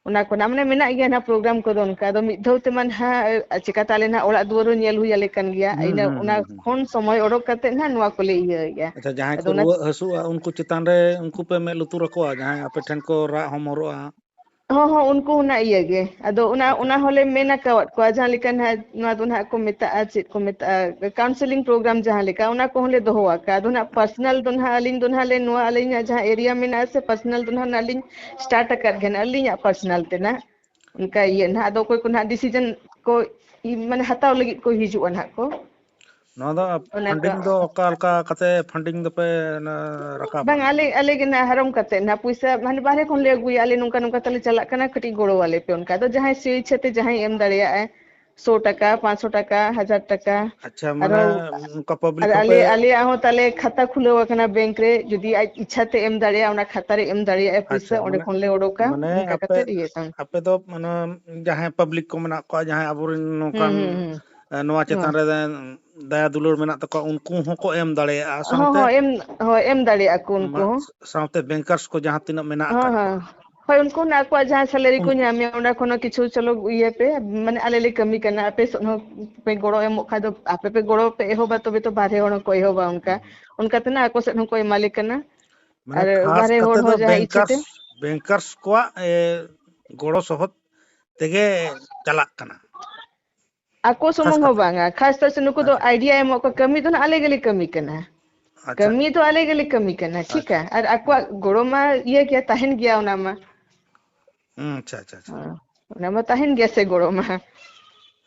ᱚᱱᱟ ᱠᱚ ᱱᱟᱜ ᱢᱟᱱᱮ ᱢᱮᱱᱟᱜ ᱜᱮᱭᱟ ᱱᱟᱜ ᱯᱨᱳᱜᱨᱟᱢ ᱠᱚᱫᱚ ᱚᱱᱠᱟ᱾ ᱟᱫᱚ ᱢᱤᱫ ᱫᱷᱟᱣ ᱛᱮᱢᱟ ᱱᱟᱦᱟᱜ, ᱮ, ᱪᱮᱠᱟᱛᱮ ᱟᱞᱮ ᱱᱟᱦᱟᱜ ᱚᱲᱟᱜ ᱫᱩᱣᱟᱹᱨ ᱦᱚᱸ ᱧᱮᱞ ᱦᱩᱭ ᱟᱞᱮ ᱠᱟᱱ ᱜᱮᱭᱟ᱾ ᱦᱩᱸ, ᱤᱱᱟᱹ ᱦᱩᱸ, ᱚᱱᱟ ᱦᱩᱸ, ᱦᱩᱸ᱾ ᱠᱷᱚᱱ ᱥᱚᱢᱚᱭ ᱚᱰᱚᱠ ᱠᱟᱛᱮ ᱱᱟᱦᱟᱜ ᱱᱚᱣᱟ ᱠᱚᱞᱮ ᱤᱭᱟᱹᱭᱮᱜᱼᱟ᱾ ᱟᱪᱪᱷᱟ, ᱡᱟᱦᱟᱸᱭ ᱟᱫᱚ ᱠᱚ ᱚᱱᱟ ᱨᱩᱣᱟᱹᱜ ᱦᱟᱹᱥᱩᱜᱼᱟ, ᱩᱱᱠᱩ ᱪᱮᱛᱟᱱ ᱨᱮ ᱩᱱᱠᱩ ᱯᱮ ᱢᱮᱫ ᱞᱩᱛᱩᱨ ᱟᱠᱚᱣᱟ, ᱡᱟᱦᱟᱸᱭ ᱟᱯᱮ ᱴᱷᱮᱱ ᱠᱚ ᱨᱟᱜ ᱦᱚᱢᱚᱨᱚᱜᱼᱟ? ᱦᱚᱸ, ᱦᱚᱸ, ᱩᱱᱠᱩ ᱚᱱᱟ ᱤᱭᱟᱹ ᱜᱮ᱾ ᱟᱫᱚ ᱚᱱᱟ, ᱟᱪᱪᱷᱟ᱾ ᱚᱱᱟ ᱦᱚᱸᱞᱮ ᱢᱮᱱ ᱟᱠᱟᱣᱟᱫ ᱠᱚᱣᱟ, ᱡᱟᱦᱟᱸ ᱞᱮᱠᱟ ᱱᱟᱦᱟᱜ, ᱱᱚᱣᱟ ᱫᱚ ᱱᱟᱦᱟᱜ ᱠᱚ ᱢᱮᱛᱟᱜᱼᱟ, ᱪᱮᱫ ᱠᱚ ᱢᱮᱛᱟᱜᱼᱟ, ᱠᱟᱣᱩᱱᱥᱮᱞᱤᱝ ᱯᱨᱳᱜᱨᱟᱢ ᱡᱟᱦᱟᱸ ᱞᱮᱠᱟ, ᱚᱱᱟ ᱠᱚᱦᱚᱸ ᱞᱮ ᱫᱚᱦᱚ ᱟᱠᱟᱫᱼᱟ᱾ ᱟᱫᱚ ᱱᱟᱦᱟᱜ ᱯᱟᱨᱥᱚᱱᱟᱞ ᱫᱚ ᱱᱟᱦᱟᱜ ᱟᱹᱞᱤᱧ ᱫᱚ ᱱᱟᱦᱟᱜ ᱞᱮ, ᱱᱚᱣᱟ ᱟᱹᱞᱤᱧᱟᱜ ᱡᱟᱦᱟᱸ ᱮᱨᱤᱭᱟ ᱢᱮᱱᱟᱜᱼᱟ ᱥᱮ, ᱯᱟᱨᱥᱚᱱᱟᱞ ᱫᱚ ᱱᱟᱦᱟᱜ, ᱱᱟᱦᱟᱜ ᱞᱤᱧ ᱥᱴᱟᱨᱴ ᱟᱠᱟᱫ ᱜᱮᱭᱟ, ᱱᱟᱦᱟᱜ ᱟᱹᱞᱤᱧᱟᱜ ᱯᱟᱨᱥᱚᱱᱟᱞ ᱛᱮ ᱱᱟᱦᱟᱜ᱾ ᱚᱱᱠᱟ ᱤᱭᱟᱹ ᱱᱟᱦᱟᱜ, ᱟᱫᱚ ᱚᱠᱚᱭ ᱠᱚ ᱱᱟᱦᱟᱜ ᱰᱤᱥᱤᱡᱚᱱ ᱠᱚ ᱤ-, ᱢᱟᱱᱮ ᱦᱟᱛᱟᱣ ᱞᱟᱹᱜᱤᱫ ᱠᱚ ᱦᱤᱡᱩᱜᱼᱟ ᱱᱟᱦᱟᱜ ᱠᱚ᱾ ᱱᱚᱣᱟ ᱫᱚ ᱚᱱᱟ ᱠᱚ ᱯᱷᱟᱱᱰᱤᱝ ᱫᱚ ᱚᱠᱟ ᱞᱮᱠᱟ ᱠᱟᱛᱮ ᱯᱷᱟᱱᱰᱤᱝ ᱫᱚᱯᱮ, ᱚᱱᱟ, ᱨᱟᱠᱟᱵᱟ ᱵᱟᱝ, ᱱᱚᱣᱟ ᱟᱞᱮ, ᱫᱚ? ᱟᱞᱮ ᱜᱮ ᱱᱟᱦᱟᱜ ᱦᱟᱨᱚᱢ ᱠᱟᱛᱮ ᱱᱟᱦᱟᱜ ᱯᱩᱭᱥᱟᱹ, ᱢᱟᱱᱮ, ᱵᱟᱦᱨᱮ ᱠᱷᱚᱱ ᱞᱮ ᱟᱹᱜᱩᱭᱟ, ᱟᱞᱮ ᱱᱚᱝᱠᱟ, ᱱᱚᱝᱠᱟ ᱛᱟᱞᱮ ᱪᱟᱞᱟᱜ ᱠᱟᱱᱟ, ᱠᱟᱹᱴᱤᱡ ᱜᱚᱲᱚ ᱟᱞᱮ ᱯᱮ᱾ ᱚᱱᱠᱟ ᱫᱚ ᱡᱟᱦᱟᱸᱭ ᱥᱮ ᱤᱪᱪᱷᱟᱹ ᱛᱮ ᱡᱟᱦᱟᱸᱭ ᱮᱢ ᱫᱟᱲᱮᱭᱟᱜᱼᱟᱭ, ᱥᱚ ᱴᱟᱠᱟ, ᱯᱟᱸᱪᱥᱚ ᱴᱟᱠᱟ, ᱦᱟᱡᱟᱨ ᱴᱟᱠᱟ᱾ ᱟᱪᱪᱷᱟ, ᱢᱟᱱᱮ, ᱟᱨᱦᱚᱸ ᱚᱱᱠᱟ ᱯᱟᱵᱽᱞᱤᱠ ᱟᱨ ᱦᱚᱸᱯᱮ ᱟᱞᱮ, ᱟᱞᱮᱭᱟᱜ ᱦᱚᱸ ᱛᱟᱞᱮ ᱠᱷᱟᱛᱟ ᱠᱷᱩᱞᱟᱹᱣ ᱟᱠᱟᱱᱟ ᱵᱮᱝᱠ ᱨᱮ, ᱡᱩᱫᱤ ᱟᱡ ᱤᱪᱪᱷᱟᱹ ᱛᱮ ᱮᱢ ᱫᱟᱲᱮᱭᱟᱜᱼᱟ, ᱚᱱᱟ ᱠᱷᱟᱛᱟ ᱨᱮ ᱮᱢ ᱫᱟᱲᱮᱭᱟᱜᱼᱟᱭ ᱯᱩᱭᱥᱟᱹ, ᱟᱪᱪᱷᱟ, ᱚᱸᱰᱮ ᱢᱟᱱᱮ, ᱠᱷᱚᱱ ᱞᱮ ᱚᱰᱚᱠᱟ, ᱢᱟᱱᱮ ᱚᱱᱠᱟ ᱟᱯᱮ, ᱠᱟᱛᱮ ᱤᱭᱟᱹ ᱛᱟᱢ᱾ ᱟᱯᱮ ᱫᱚ, ᱢᱟᱱᱮ, ᱡᱟᱦᱟᱸᱭ ᱯᱟᱵᱽᱞᱤᱠ ᱠᱚ ᱢᱮᱱᱟᱜ ᱠᱚᱣᱟ, ᱡᱟᱦᱟᱸᱭ ᱟᱵᱚᱨᱮᱱ ᱦᱩᱸ, ᱱᱚᱝᱠᱟᱱ, ᱦᱩᱸ, ᱦᱩᱸ᱾ ᱮ, ᱱᱚᱣᱟ ᱪᱮᱛᱟᱱ ᱦᱚᱸ᱾ ᱨᱮ ᱫᱟᱭᱟ ᱫᱩᱞᱟᱹᱲ ᱢᱮᱱᱟᱜ ᱛᱟᱠᱚᱣᱟ, ᱩᱱᱠᱩ ᱦᱚᱸᱠᱚ ᱮᱢ ᱫᱟᱲᱮᱭᱟᱜᱼᱟ᱾ ᱦᱚᱸ, ᱥᱟᱶᱛᱮ ᱦᱚᱸ, ᱮᱢ, ᱦᱳᱭ, ᱮᱢ ᱫᱟᱲᱮᱭᱟᱜᱼᱟ ᱠᱚ ᱩᱱᱠᱩ ᱢᱟ-, ᱦᱚᱸ᱾ ᱥᱟᱶᱛᱮ ᱵᱮᱝᱠᱟᱨᱥ ᱠᱚ ᱡᱟᱦᱟᱸ ᱛᱤᱱᱟᱹᱜ ᱢᱮᱱᱟᱜ ᱦᱚᱸ, ᱟᱠᱟᱫ ᱦᱚᱸ᱾ ᱠᱚᱣᱟ᱾ ᱦᱳᱭ, ᱩᱱᱠᱩ ᱦᱚᱸ ᱟᱠᱚᱣᱟᱜ ᱡᱟᱦᱟᱸ ᱥᱮᱞᱟᱨᱤ ᱠᱚ ᱩᱱ- ᱧᱟᱢᱮᱫᱼᱟ, ᱚᱱᱟ ᱠᱷᱚᱱ ᱦᱚᱸ ᱠᱤᱪᱷᱩ ᱪᱚᱞᱚ ᱤᱭᱟᱹ ᱯᱮ, ᱢᱟᱱᱮ ᱟᱞᱮ ᱞᱮ ᱠᱟᱹᱢᱤ ᱠᱟᱱᱟ, ᱟᱯᱮ ᱥᱮᱫ ᱦᱚᱸ ᱯᱮ ᱜᱚᱲᱚ ᱮᱢᱚᱜ ᱠᱷᱟᱡ ᱫᱚ ᱟᱯᱮ ᱯᱮ ᱜᱚᱲᱚ ᱯᱮ ᱮᱦᱚᱵᱟ, ᱛᱚᱵᱮ ᱛᱚ ᱵᱟᱨᱦᱮ ᱦᱚᱲ ᱦᱚᱸᱠᱚ ᱮᱦᱚᱵᱟ ᱚᱱᱠᱟ᱾ ᱦᱩᱸ᱾ ᱚᱱᱠᱟ ᱛᱮ ᱱᱟᱜ ᱟᱠᱚ ᱥᱮᱫ ᱦᱚᱸᱠᱚ ᱮᱢᱟ ᱞᱮ ᱠᱟᱱᱟ᱾ ᱢᱟᱱᱮ ᱟᱨ ᱠᱷᱟᱥ ᱵᱟᱨᱦᱮ ᱦᱚᱲ ᱠᱟᱛᱮ ᱫᱚ ᱦᱚᱸ ᱡᱟᱦᱟᱸᱭ ᱤᱪᱪᱷᱟᱹ ᱛᱮ᱾ ᱵᱮᱝᱠᱟᱨᱥ, ᱵᱮᱝᱠᱟᱨᱥ ᱠᱚᱣᱟᱜ, ᱮ, ᱜᱚᱲᱚ ᱥᱚᱦᱚᱫ ᱛᱮᱜᱮ ᱪᱟᱞᱟᱜ ᱠᱟᱱᱟ᱾ ᱟᱠᱚ ᱠᱷᱟᱥ ᱥᱩᱢᱩᱝ ᱦᱚᱸ ᱠᱟᱛᱮ᱾ ᱵᱟᱝᱟ, ᱠᱷᱟᱥ ᱛᱚᱨ ᱥᱮ ᱱᱩᱠᱩ ᱫᱚ ᱟᱪᱪᱷᱟ᱾ ᱟᱭᱰᱤᱭᱟ ᱮᱢᱚᱜ ᱠᱚ, ᱠᱟᱹᱢᱤ ᱫᱚ ᱱᱟᱜ ᱟᱞᱮ ᱜᱮᱞᱮ ᱠᱟᱹᱢᱤ ᱠᱟᱱᱟ᱾ ᱟᱪᱪᱷᱟ᱾ ᱠᱟᱹᱢᱤ ᱫᱚ ᱟᱞᱮ ᱜᱮᱞᱮ ᱠᱟᱹᱢᱤ ᱠᱟᱱᱟ, ᱴᱷᱤᱠᱟ? ᱟᱪᱪᱷᱟ᱾ ᱟᱨ ᱦᱩᱸ᱾ ᱟᱠᱚᱣᱟᱜ ᱜᱚᱲᱚ ᱢᱟ ᱤᱭᱟᱹ ᱜᱮᱭᱟ, ᱛᱟᱦᱮᱱ ᱜᱮᱭᱟ ᱚᱱᱟ ᱢᱟ᱾ ᱦᱩᱸ, ᱟᱪᱪᱷᱟ, ᱟᱪᱪᱷᱟ, ᱟᱪᱪᱷᱟ᱾ ᱦᱮᱸ, ᱚᱱᱟ ᱢᱟ ᱛᱟᱦᱮᱱ ᱜᱮᱭᱟ ᱥᱮ ᱜᱚᱲᱚ ᱢᱟ᱾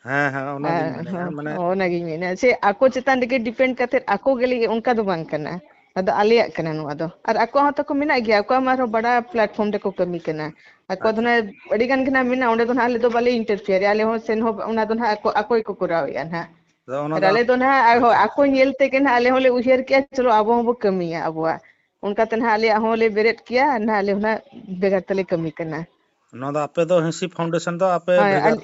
ᱦᱮᱸ, ᱦᱮᱸ, ᱚᱱᱟᱜᱤᱧ ᱦᱮᱸ, ᱢᱮᱱᱮᱫᱼᱟ, ᱦᱮᱸ, ᱢᱟᱱᱮ ᱚᱱᱟᱜᱤᱧ ᱢᱮᱱᱟ ᱡᱮ ᱟᱠᱚ ᱪᱮᱛᱟᱱ ᱨᱮᱜᱮ ᱰᱤᱯᱮᱱᱰ ᱠᱟᱛᱮ ᱟᱠᱚ ᱜᱮ ᱞᱟᱹᱜᱤᱫ ᱚᱱᱠᱟ ᱫᱚ ᱵᱟᱝ ᱠᱟᱱᱟ᱾ ᱟᱫᱚ ᱟᱞᱮᱭᱟᱜ ᱠᱟᱱᱟ ᱱᱚᱣᱟ ᱫᱚ᱾ ᱟᱨ ᱟᱠᱚᱣᱟᱜ ᱦᱚᱸ ᱛᱟᱠᱚ ᱢᱮᱱᱟᱜ ᱜᱮᱭᱟ, ᱟᱠᱚᱣᱟᱜ ᱢᱟ ᱟᱨᱦᱚᱸ ᱵᱟᱲᱟ platform ᱨᱮᱠᱚ ᱠᱟᱹᱢᱤ ᱠᱟᱱᱟ᱾ ᱟᱠᱚᱣᱟᱜ ᱫᱚ ᱟᱪᱪᱷᱟ᱾ ᱱᱟᱜ ᱟᱹᱰᱤ ᱜᱟᱱ ᱜᱮ ᱱᱟᱜ ᱢᱮᱱᱟᱜᱼᱟ, ᱚᱸᱰᱮ ᱫᱚ ᱱᱟᱜ ᱟᱞᱮ ᱫᱚ ᱵᱟᱞᱮ interfere, ᱟᱞᱮ ᱦᱚᱸ ᱥᱮᱱ ᱦᱚᱸ ᱚᱱᱟ ᱫᱚ ᱱᱟᱜ ᱟᱠᱚ, ᱟᱠᱚ ᱜᱮᱠᱚ ᱠᱚᱨᱟᱣᱮᱫᱼᱟ ᱱᱟᱜ᱾ ᱟᱫᱚ ᱚᱱᱟ ᱟᱨ ᱫᱚ ᱟᱞᱮ ᱫᱚ ᱱᱟᱜ ᱟᱨᱦᱚᱸ ᱟᱪᱪᱷᱟ᱾ ᱟᱠᱚ ᱧᱮᱞ ᱛᱮᱜᱮ ᱱᱟᱜ ᱟᱞᱮ ᱦᱚᱸᱞᱮ ᱩᱭᱦᱟᱹᱨ ᱠᱮᱜᱼᱟ, ᱪᱚᱞᱚ ᱟᱵᱚ ᱦᱚᱸᱵᱚ ᱠᱟᱹᱢᱤᱭᱟ ᱟᱵᱚᱣᱟᱜ᱾ ᱚᱱᱠᱟᱛᱮ ᱱᱟᱜ ᱟᱞᱮᱭᱟᱜ ᱦᱚᱸᱞᱮ ᱵᱮᱨᱮᱫ ᱠᱮᱜᱼᱟ, ᱱᱟᱜ ᱟᱞᱮ ᱦᱚᱸ ᱱᱟᱜ ᱵᱷᱮᱜᱟᱨ ᱛᱮᱞᱮ ᱠᱟᱹᱢᱤ ᱠᱟᱱᱟ᱾ ᱱᱚᱣᱟ ᱫᱚ ᱟᱯᱮ ᱫᱚ ᱦᱤᱸᱥᱤ foundation ᱫᱚ ᱟᱯᱮ ᱦᱳᱭ, ᱵᱷᱮᱜᱟᱨ, ᱟᱞ-,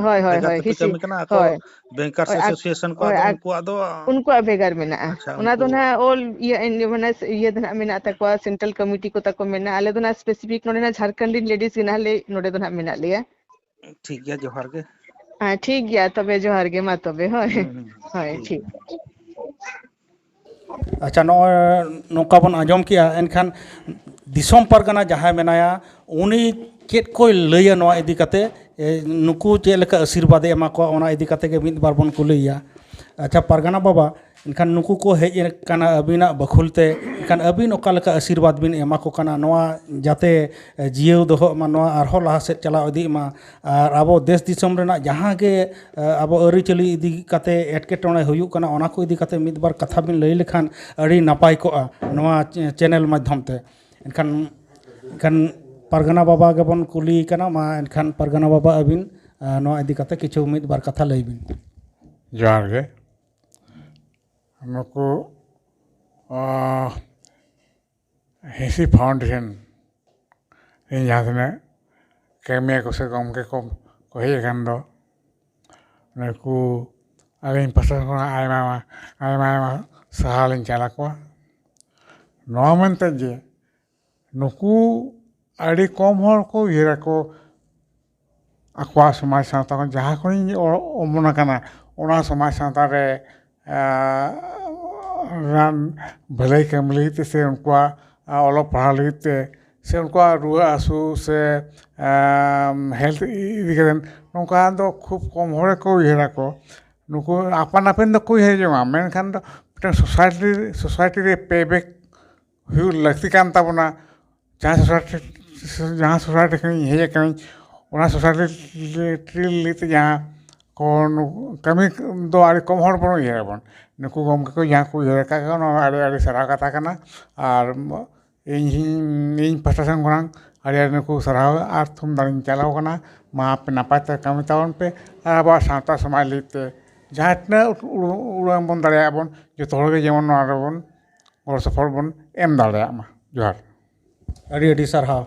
ᱦᱳᱭ, ᱦᱳᱭ, ᱵᱷᱮᱜᱟᱨ ᱦᱳᱭ, ᱛᱮᱯᱮ ᱦᱤᱸᱥᱤ, ᱠᱟᱹᱢᱤ ᱠᱟᱱᱟ, ᱟᱠᱚ ᱦᱳᱭ᱾ Bankers ᱦᱳᱭ, ᱟᱠ-, Association ᱠᱚᱣᱟᱜ ᱦᱳᱭ, ᱫᱚ ᱟᱠ-, ᱩᱱᱠᱩᱣᱟᱜ ᱫᱚ ᱩᱱᱠᱩᱣᱟᱜ ᱵᱷᱮᱜᱟᱨ ᱢᱮᱱᱟᱜᱼᱟ᱾ ᱟᱪᱪᱷᱟ, ᱚᱱᱟ ᱫᱚ ᱩᱱᱠᱩ ᱱᱟᱜ all ᱤᱭᱟᱹ ᱤᱱ-, ᱢᱟᱱᱮ ᱤᱭᱟᱹ ᱫᱚ ᱱᱟᱜ ᱢᱮᱱᱟᱜ ᱛᱟᱠᱚᱣᱟ, central committee ᱠᱚ ᱛᱟᱠᱚ ᱢᱮᱱᱟᱜᱼᱟ᱾ ᱟᱞᱮ ᱫᱚ ᱱᱟᱜ specific ᱱᱚᱰᱮ ᱱᱟᱜ ᱡᱷᱟᱲᱠᱷᱚᱸᱰ ᱨᱮᱱ ladies ᱜᱮ ᱱᱟᱜ ᱞᱮ, ᱱᱚᱰᱮ ᱫᱚ ᱱᱟᱜ ᱢᱮᱱᱟᱜ ᱞᱮᱭᱟ᱾ ᱴᱷᱤᱠ ᱜᱮᱭᱟ, ᱡᱚᱦᱟᱨ ᱜᱮ᱾ ᱦᱮᱸ, ᱴᱷᱤᱠ ᱜᱮᱭᱟ, ᱛᱚᱵᱮ ᱡᱚᱦᱟᱨ ᱜᱮ, ᱢᱟ ᱛᱚᱵᱮ, ᱦᱳᱭ᱾ ᱦᱩᱸ, ᱦᱩᱸ, ᱦᱳᱭ, ᱴᱷᱤᱠ ᱴᱷᱤᱠ᱾ ᱜᱮᱭᱟ᱾ ᱟᱪᱪᱷᱟ, ᱱᱚᱜᱼᱚᱭ ᱱᱚᱝᱠᱟ ᱵᱚᱱ ᱟᱸᱡᱚᱢ ᱠᱮᱜᱼᱟ, ᱮᱱᱠᱷᱟᱱ ᱫᱤᱥᱚᱢ ᱯᱟᱨᱜᱟᱱᱟ ᱡᱟᱦᱟᱸᱭ ᱢᱮᱱᱟᱭᱟ, ᱩᱱᱤ ᱪᱮᱫ ᱠᱚᱭ ᱞᱟᱹᱭᱟ ᱱᱚᱣᱟ ᱤᱫᱤ ᱠᱟᱛᱮ, ᱮ, ᱱᱩᱠᱩ ᱪᱮᱫ ᱞᱮᱠᱟ ᱟᱥᱤᱨᱵᱟᱫᱽ ᱮ ᱮᱢᱟ ᱠᱚᱣᱟ, ᱚᱱᱟ ᱤᱫᱤ ᱠᱟᱛᱮ ᱜᱮ ᱢᱤᱫ ᱵᱟᱨ ᱵᱚᱱ ᱠᱩᱞᱤᱭᱮᱭᱟ᱾ ᱟᱪᱪᱷᱟ, ᱯᱟᱨᱜᱟᱱᱟ ᱵᱟᱵᱟ, ᱮᱱᱠᱷᱟᱱ ᱱᱩᱠᱩ ᱠᱚ ᱦᱮᱡ ᱟᱠᱟᱱᱟ ᱟᱹᱵᱤᱱᱟᱜ ᱵᱟᱹᱠᱷᱩᱞ ᱛᱮ, ᱮᱱᱠᱷᱟᱱ ᱟᱹᱵᱤᱱ ᱚᱠᱟ ᱞᱮᱠᱟ ᱟᱥᱤᱨᱵᱟᱫᱽ ᱵᱤᱱ ᱮᱢᱟ ᱠᱚ ᱠᱟᱱᱟ, ᱱᱚᱣᱟ ᱡᱟᱛᱮ, ᱮ, ᱡᱤᱭᱟᱹᱣ ᱫᱚᱦᱚᱜ ᱢᱟ, ᱱᱚᱣᱟ ᱟᱨᱦᱚᱸ ᱞᱟᱦᱟ ᱥᱮᱫ ᱪᱟᱞᱟᱣ ᱤᱫᱤᱜ ᱢᱟ, ᱟᱨ ᱟᱵᱚ ᱫᱮᱥ ᱫᱤᱥᱚᱢ ᱨᱮᱱᱟᱜ ᱡᱟᱦᱟᱸ ᱜᱮ, ᱮ, ᱟᱵᱚ ᱟᱹᱨᱤᱪᱟᱹᱞᱤ ᱤᱫᱤ ᱠᱟᱛᱮ ᱮᱴᱠᱮᱴᱚᱬᱮ ᱦᱩᱭᱩᱜ ᱠᱟᱱᱟ, ᱚᱱᱟ ᱠᱚ ᱤᱫᱤ ᱠᱟᱛᱮ ᱢᱤᱫ ᱵᱟᱨ ᱠᱟᱛᱷᱟ ᱵᱤᱱ ᱞᱟᱹᱭ ᱞᱮᱠᱷᱟᱱ ᱟᱹᱰᱤ ᱱᱟᱯᱟᱭ ᱠᱚᱜᱼᱟ ᱱᱚᱣᱟ ᱪᱮ-, channel ᱢᱟᱫᱽᱫᱷᱚᱢ ᱛᱮ᱾ ᱮᱱᱠᱷᱟᱱ, ᱮᱱᱠᱷᱟᱱ ᱯᱟᱨᱜᱟᱱᱟ ᱵᱟᱵᱟ ᱜᱮᱵᱚᱱ ᱠᱩᱞᱤ ᱠᱟᱱᱟ, ᱢᱟ ᱮᱱᱠᱷᱟᱱ ᱯᱟᱨᱜᱟᱱᱟ ᱵᱟᱵᱟ ᱟᱹᱵᱤᱱ, ᱟ, ᱱᱚᱣᱟ ᱤᱫᱤ ᱠᱟᱛᱮ ᱠᱤᱪᱷᱩ ᱢᱤᱫ ᱵᱟᱨ ᱠᱟᱛᱷᱟ ᱞᱟᱹᱭ ᱵᱤᱱ᱾ ᱡᱚᱦᱟᱨ ᱜᱮ᱾ ᱱᱩᱠᱩ, ᱟ, ᱦᱤᱸᱥᱤ foundation ᱨᱮᱱ ᱡᱟᱦᱟᱸ ᱛᱤᱱᱟᱹᱜ ᱠᱟᱹᱢᱤᱭᱟᱹ ᱠᱚ ᱥᱮ ᱜᱚᱢᱠᱮ ᱠᱚ, ᱠᱚ ᱦᱮᱡ ᱟᱠᱟᱱ ᱫᱚ, ᱱᱩᱠᱩ ᱟᱹᱞᱤᱧ ᱯᱟᱥᱴᱟ ᱠᱷᱚᱱᱟᱜ ᱟᱭᱢᱟ, ᱟᱭᱢᱟ, ᱟᱭᱢᱟ ᱥᱟᱨᱦᱟᱣ ᱞᱤᱧ ᱪᱟᱞ ᱟᱠᱚᱣᱟ᱾ ᱱᱚᱣᱟ ᱢᱮᱱᱛᱮ ᱡᱮ ᱱᱩᱠᱩ ᱟᱹᱰᱤ ᱠᱚᱢ ᱦᱚᱲ ᱠᱚ ᱩᱭᱦᱟᱹᱨᱟᱠᱚ ᱟᱠᱚᱣᱟᱜ ᱥᱚᱢᱟᱡᱽ ᱥᱟᱶᱛᱟ ᱠᱷᱚᱱ ᱡᱟᱦᱟᱸ ᱠᱷᱚᱱᱤᱧ ᱚ-, ᱚᱢᱚᱱ ᱟᱠᱟᱱᱟ, ᱚᱱᱟ ᱥᱚᱢᱟᱡᱽ ᱥᱟᱶᱛᱟ ᱨᱮ, ᱟ, ᱨᱟᱱ ᱵᱷᱟᱹᱞᱟᱹᱭ ᱠᱟᱹᱢᱤ ᱞᱟᱹᱜᱤᱫ ᱛᱮ ᱥᱮ ᱩᱱᱠᱩᱣᱟᱜ, ᱟ, ᱚᱞᱚᱜ ᱯᱟᱲᱦᱟᱣ ᱞᱟᱹᱜᱤᱫ ᱛᱮ ᱥᱮ ᱩᱱᱠᱩᱣᱟᱜ ᱨᱩᱣᱟᱹ ᱦᱟᱹᱥᱩ ᱥᱮ, ᱟᱢ, health ᱤᱫᱤ ᱠᱟᱛᱮ ᱱᱚᱝᱠᱟ ᱫᱚ ᱠᱷᱩᱵ ᱠᱚᱢ ᱦᱚᱲ ᱜᱮᱠᱚ ᱩᱭᱦᱟᱹᱨᱟᱠᱚ᱾ ᱱᱩᱠᱩ ᱟᱯᱟᱱ ᱟᱹᱯᱤᱱ ᱫᱚᱠᱚ ᱩᱭᱦᱟᱹᱨ ᱡᱚᱝᱟ, ᱢᱮᱱᱠᱷᱟᱱ ᱫᱚ ᱢᱤᱫᱴᱟᱝ society, society ᱨᱮ payback ᱦᱩᱭᱩᱜ ᱞᱟᱹᱠᱛᱤ ᱠᱟᱱ ᱛᱟᱵᱚᱱᱟ᱾ ᱡᱟᱦᱟᱸ society, ᱡᱟᱦᱟᱸ society ᱠᱷᱚᱱᱤᱧ ᱦᱮᱡ ᱟᱠᱟᱱᱟᱹᱧ, ᱚᱱᱟ society ᱞᱟᱹᱜᱤᱫ ᱛᱮ ᱡᱟᱦᱟᱸ ᱠᱚ ᱱᱩ- ᱠᱟᱹᱢᱤ ᱫᱚ ᱟᱹᱰᱤ ᱠᱚᱢ ᱦᱚᱲ ᱵᱚᱱ ᱩᱭᱦᱟᱹᱨ ᱟᱵᱚᱱ᱾ ᱱᱩᱠᱩ ᱜᱚᱢᱠᱮ ᱠᱚ ᱡᱟᱦᱟᱸ ᱠᱚ ᱩᱭᱦᱟᱹᱨ ᱟᱠᱟᱫ ᱠᱚ, ᱱᱚᱣᱟ ᱟᱹᱰᱤ ᱟᱹᱰᱤ ᱥᱟᱨᱦᱟᱣ ᱠᱟᱛᱷᱟ ᱠᱟᱱᱟ᱾ ᱟᱨ ᱤᱧ ᱤᱧ ᱯᱟᱦᱴᱟ ᱥᱮᱱ ᱠᱷᱚᱱᱟᱜ ᱟᱹᱰᱤ ᱟᱹᱰᱤ ᱱᱩᱠᱩ ᱥᱟᱨᱦᱟᱣ ᱟᱨ ᱛᱷᱩᱢ ᱫᱟᱲᱮᱧ ᱪᱟᱞᱟᱣ ᱠᱟᱱᱟ᱾ ᱢᱟ ᱟᱯᱮ ᱱᱟᱯᱟᱭ ᱛᱮ ᱠᱟᱹᱢᱤ ᱛᱟᱵᱚᱱ ᱯᱮ ᱟᱨ ᱟᱵᱚᱣᱟᱜ ᱥᱟᱶᱛᱟ ᱥᱚᱢᱟᱡᱽ ᱞᱟᱹᱜᱤᱫ ᱛᱮ ᱡᱟᱦᱟᱸ ᱛᱤᱱᱟᱹᱜ ᱩᱰᱩ- ᱩᱰᱟᱹᱝ ᱵᱚᱱ ᱫᱟᱲᱮᱭᱟᱜ ᱵᱚᱱ, ᱡᱚᱛᱚ ᱦᱚᱲ ᱜᱮ ᱡᱮᱢᱚᱱ ᱱᱚᱣᱟ ᱨᱮᱵᱚᱱ ᱜᱚᱲᱚ ᱥᱚᱯᱚᱦᱚᱫ ᱵᱚᱱ ᱮᱢ ᱫᱟᱲᱮᱭᱟᱜ ᱢᱟ᱾ ᱡᱚᱦᱟᱨ᱾ ᱟᱹᱰᱤ ᱟᱹᱰᱤ ᱥᱟᱨᱦᱟᱣ᱾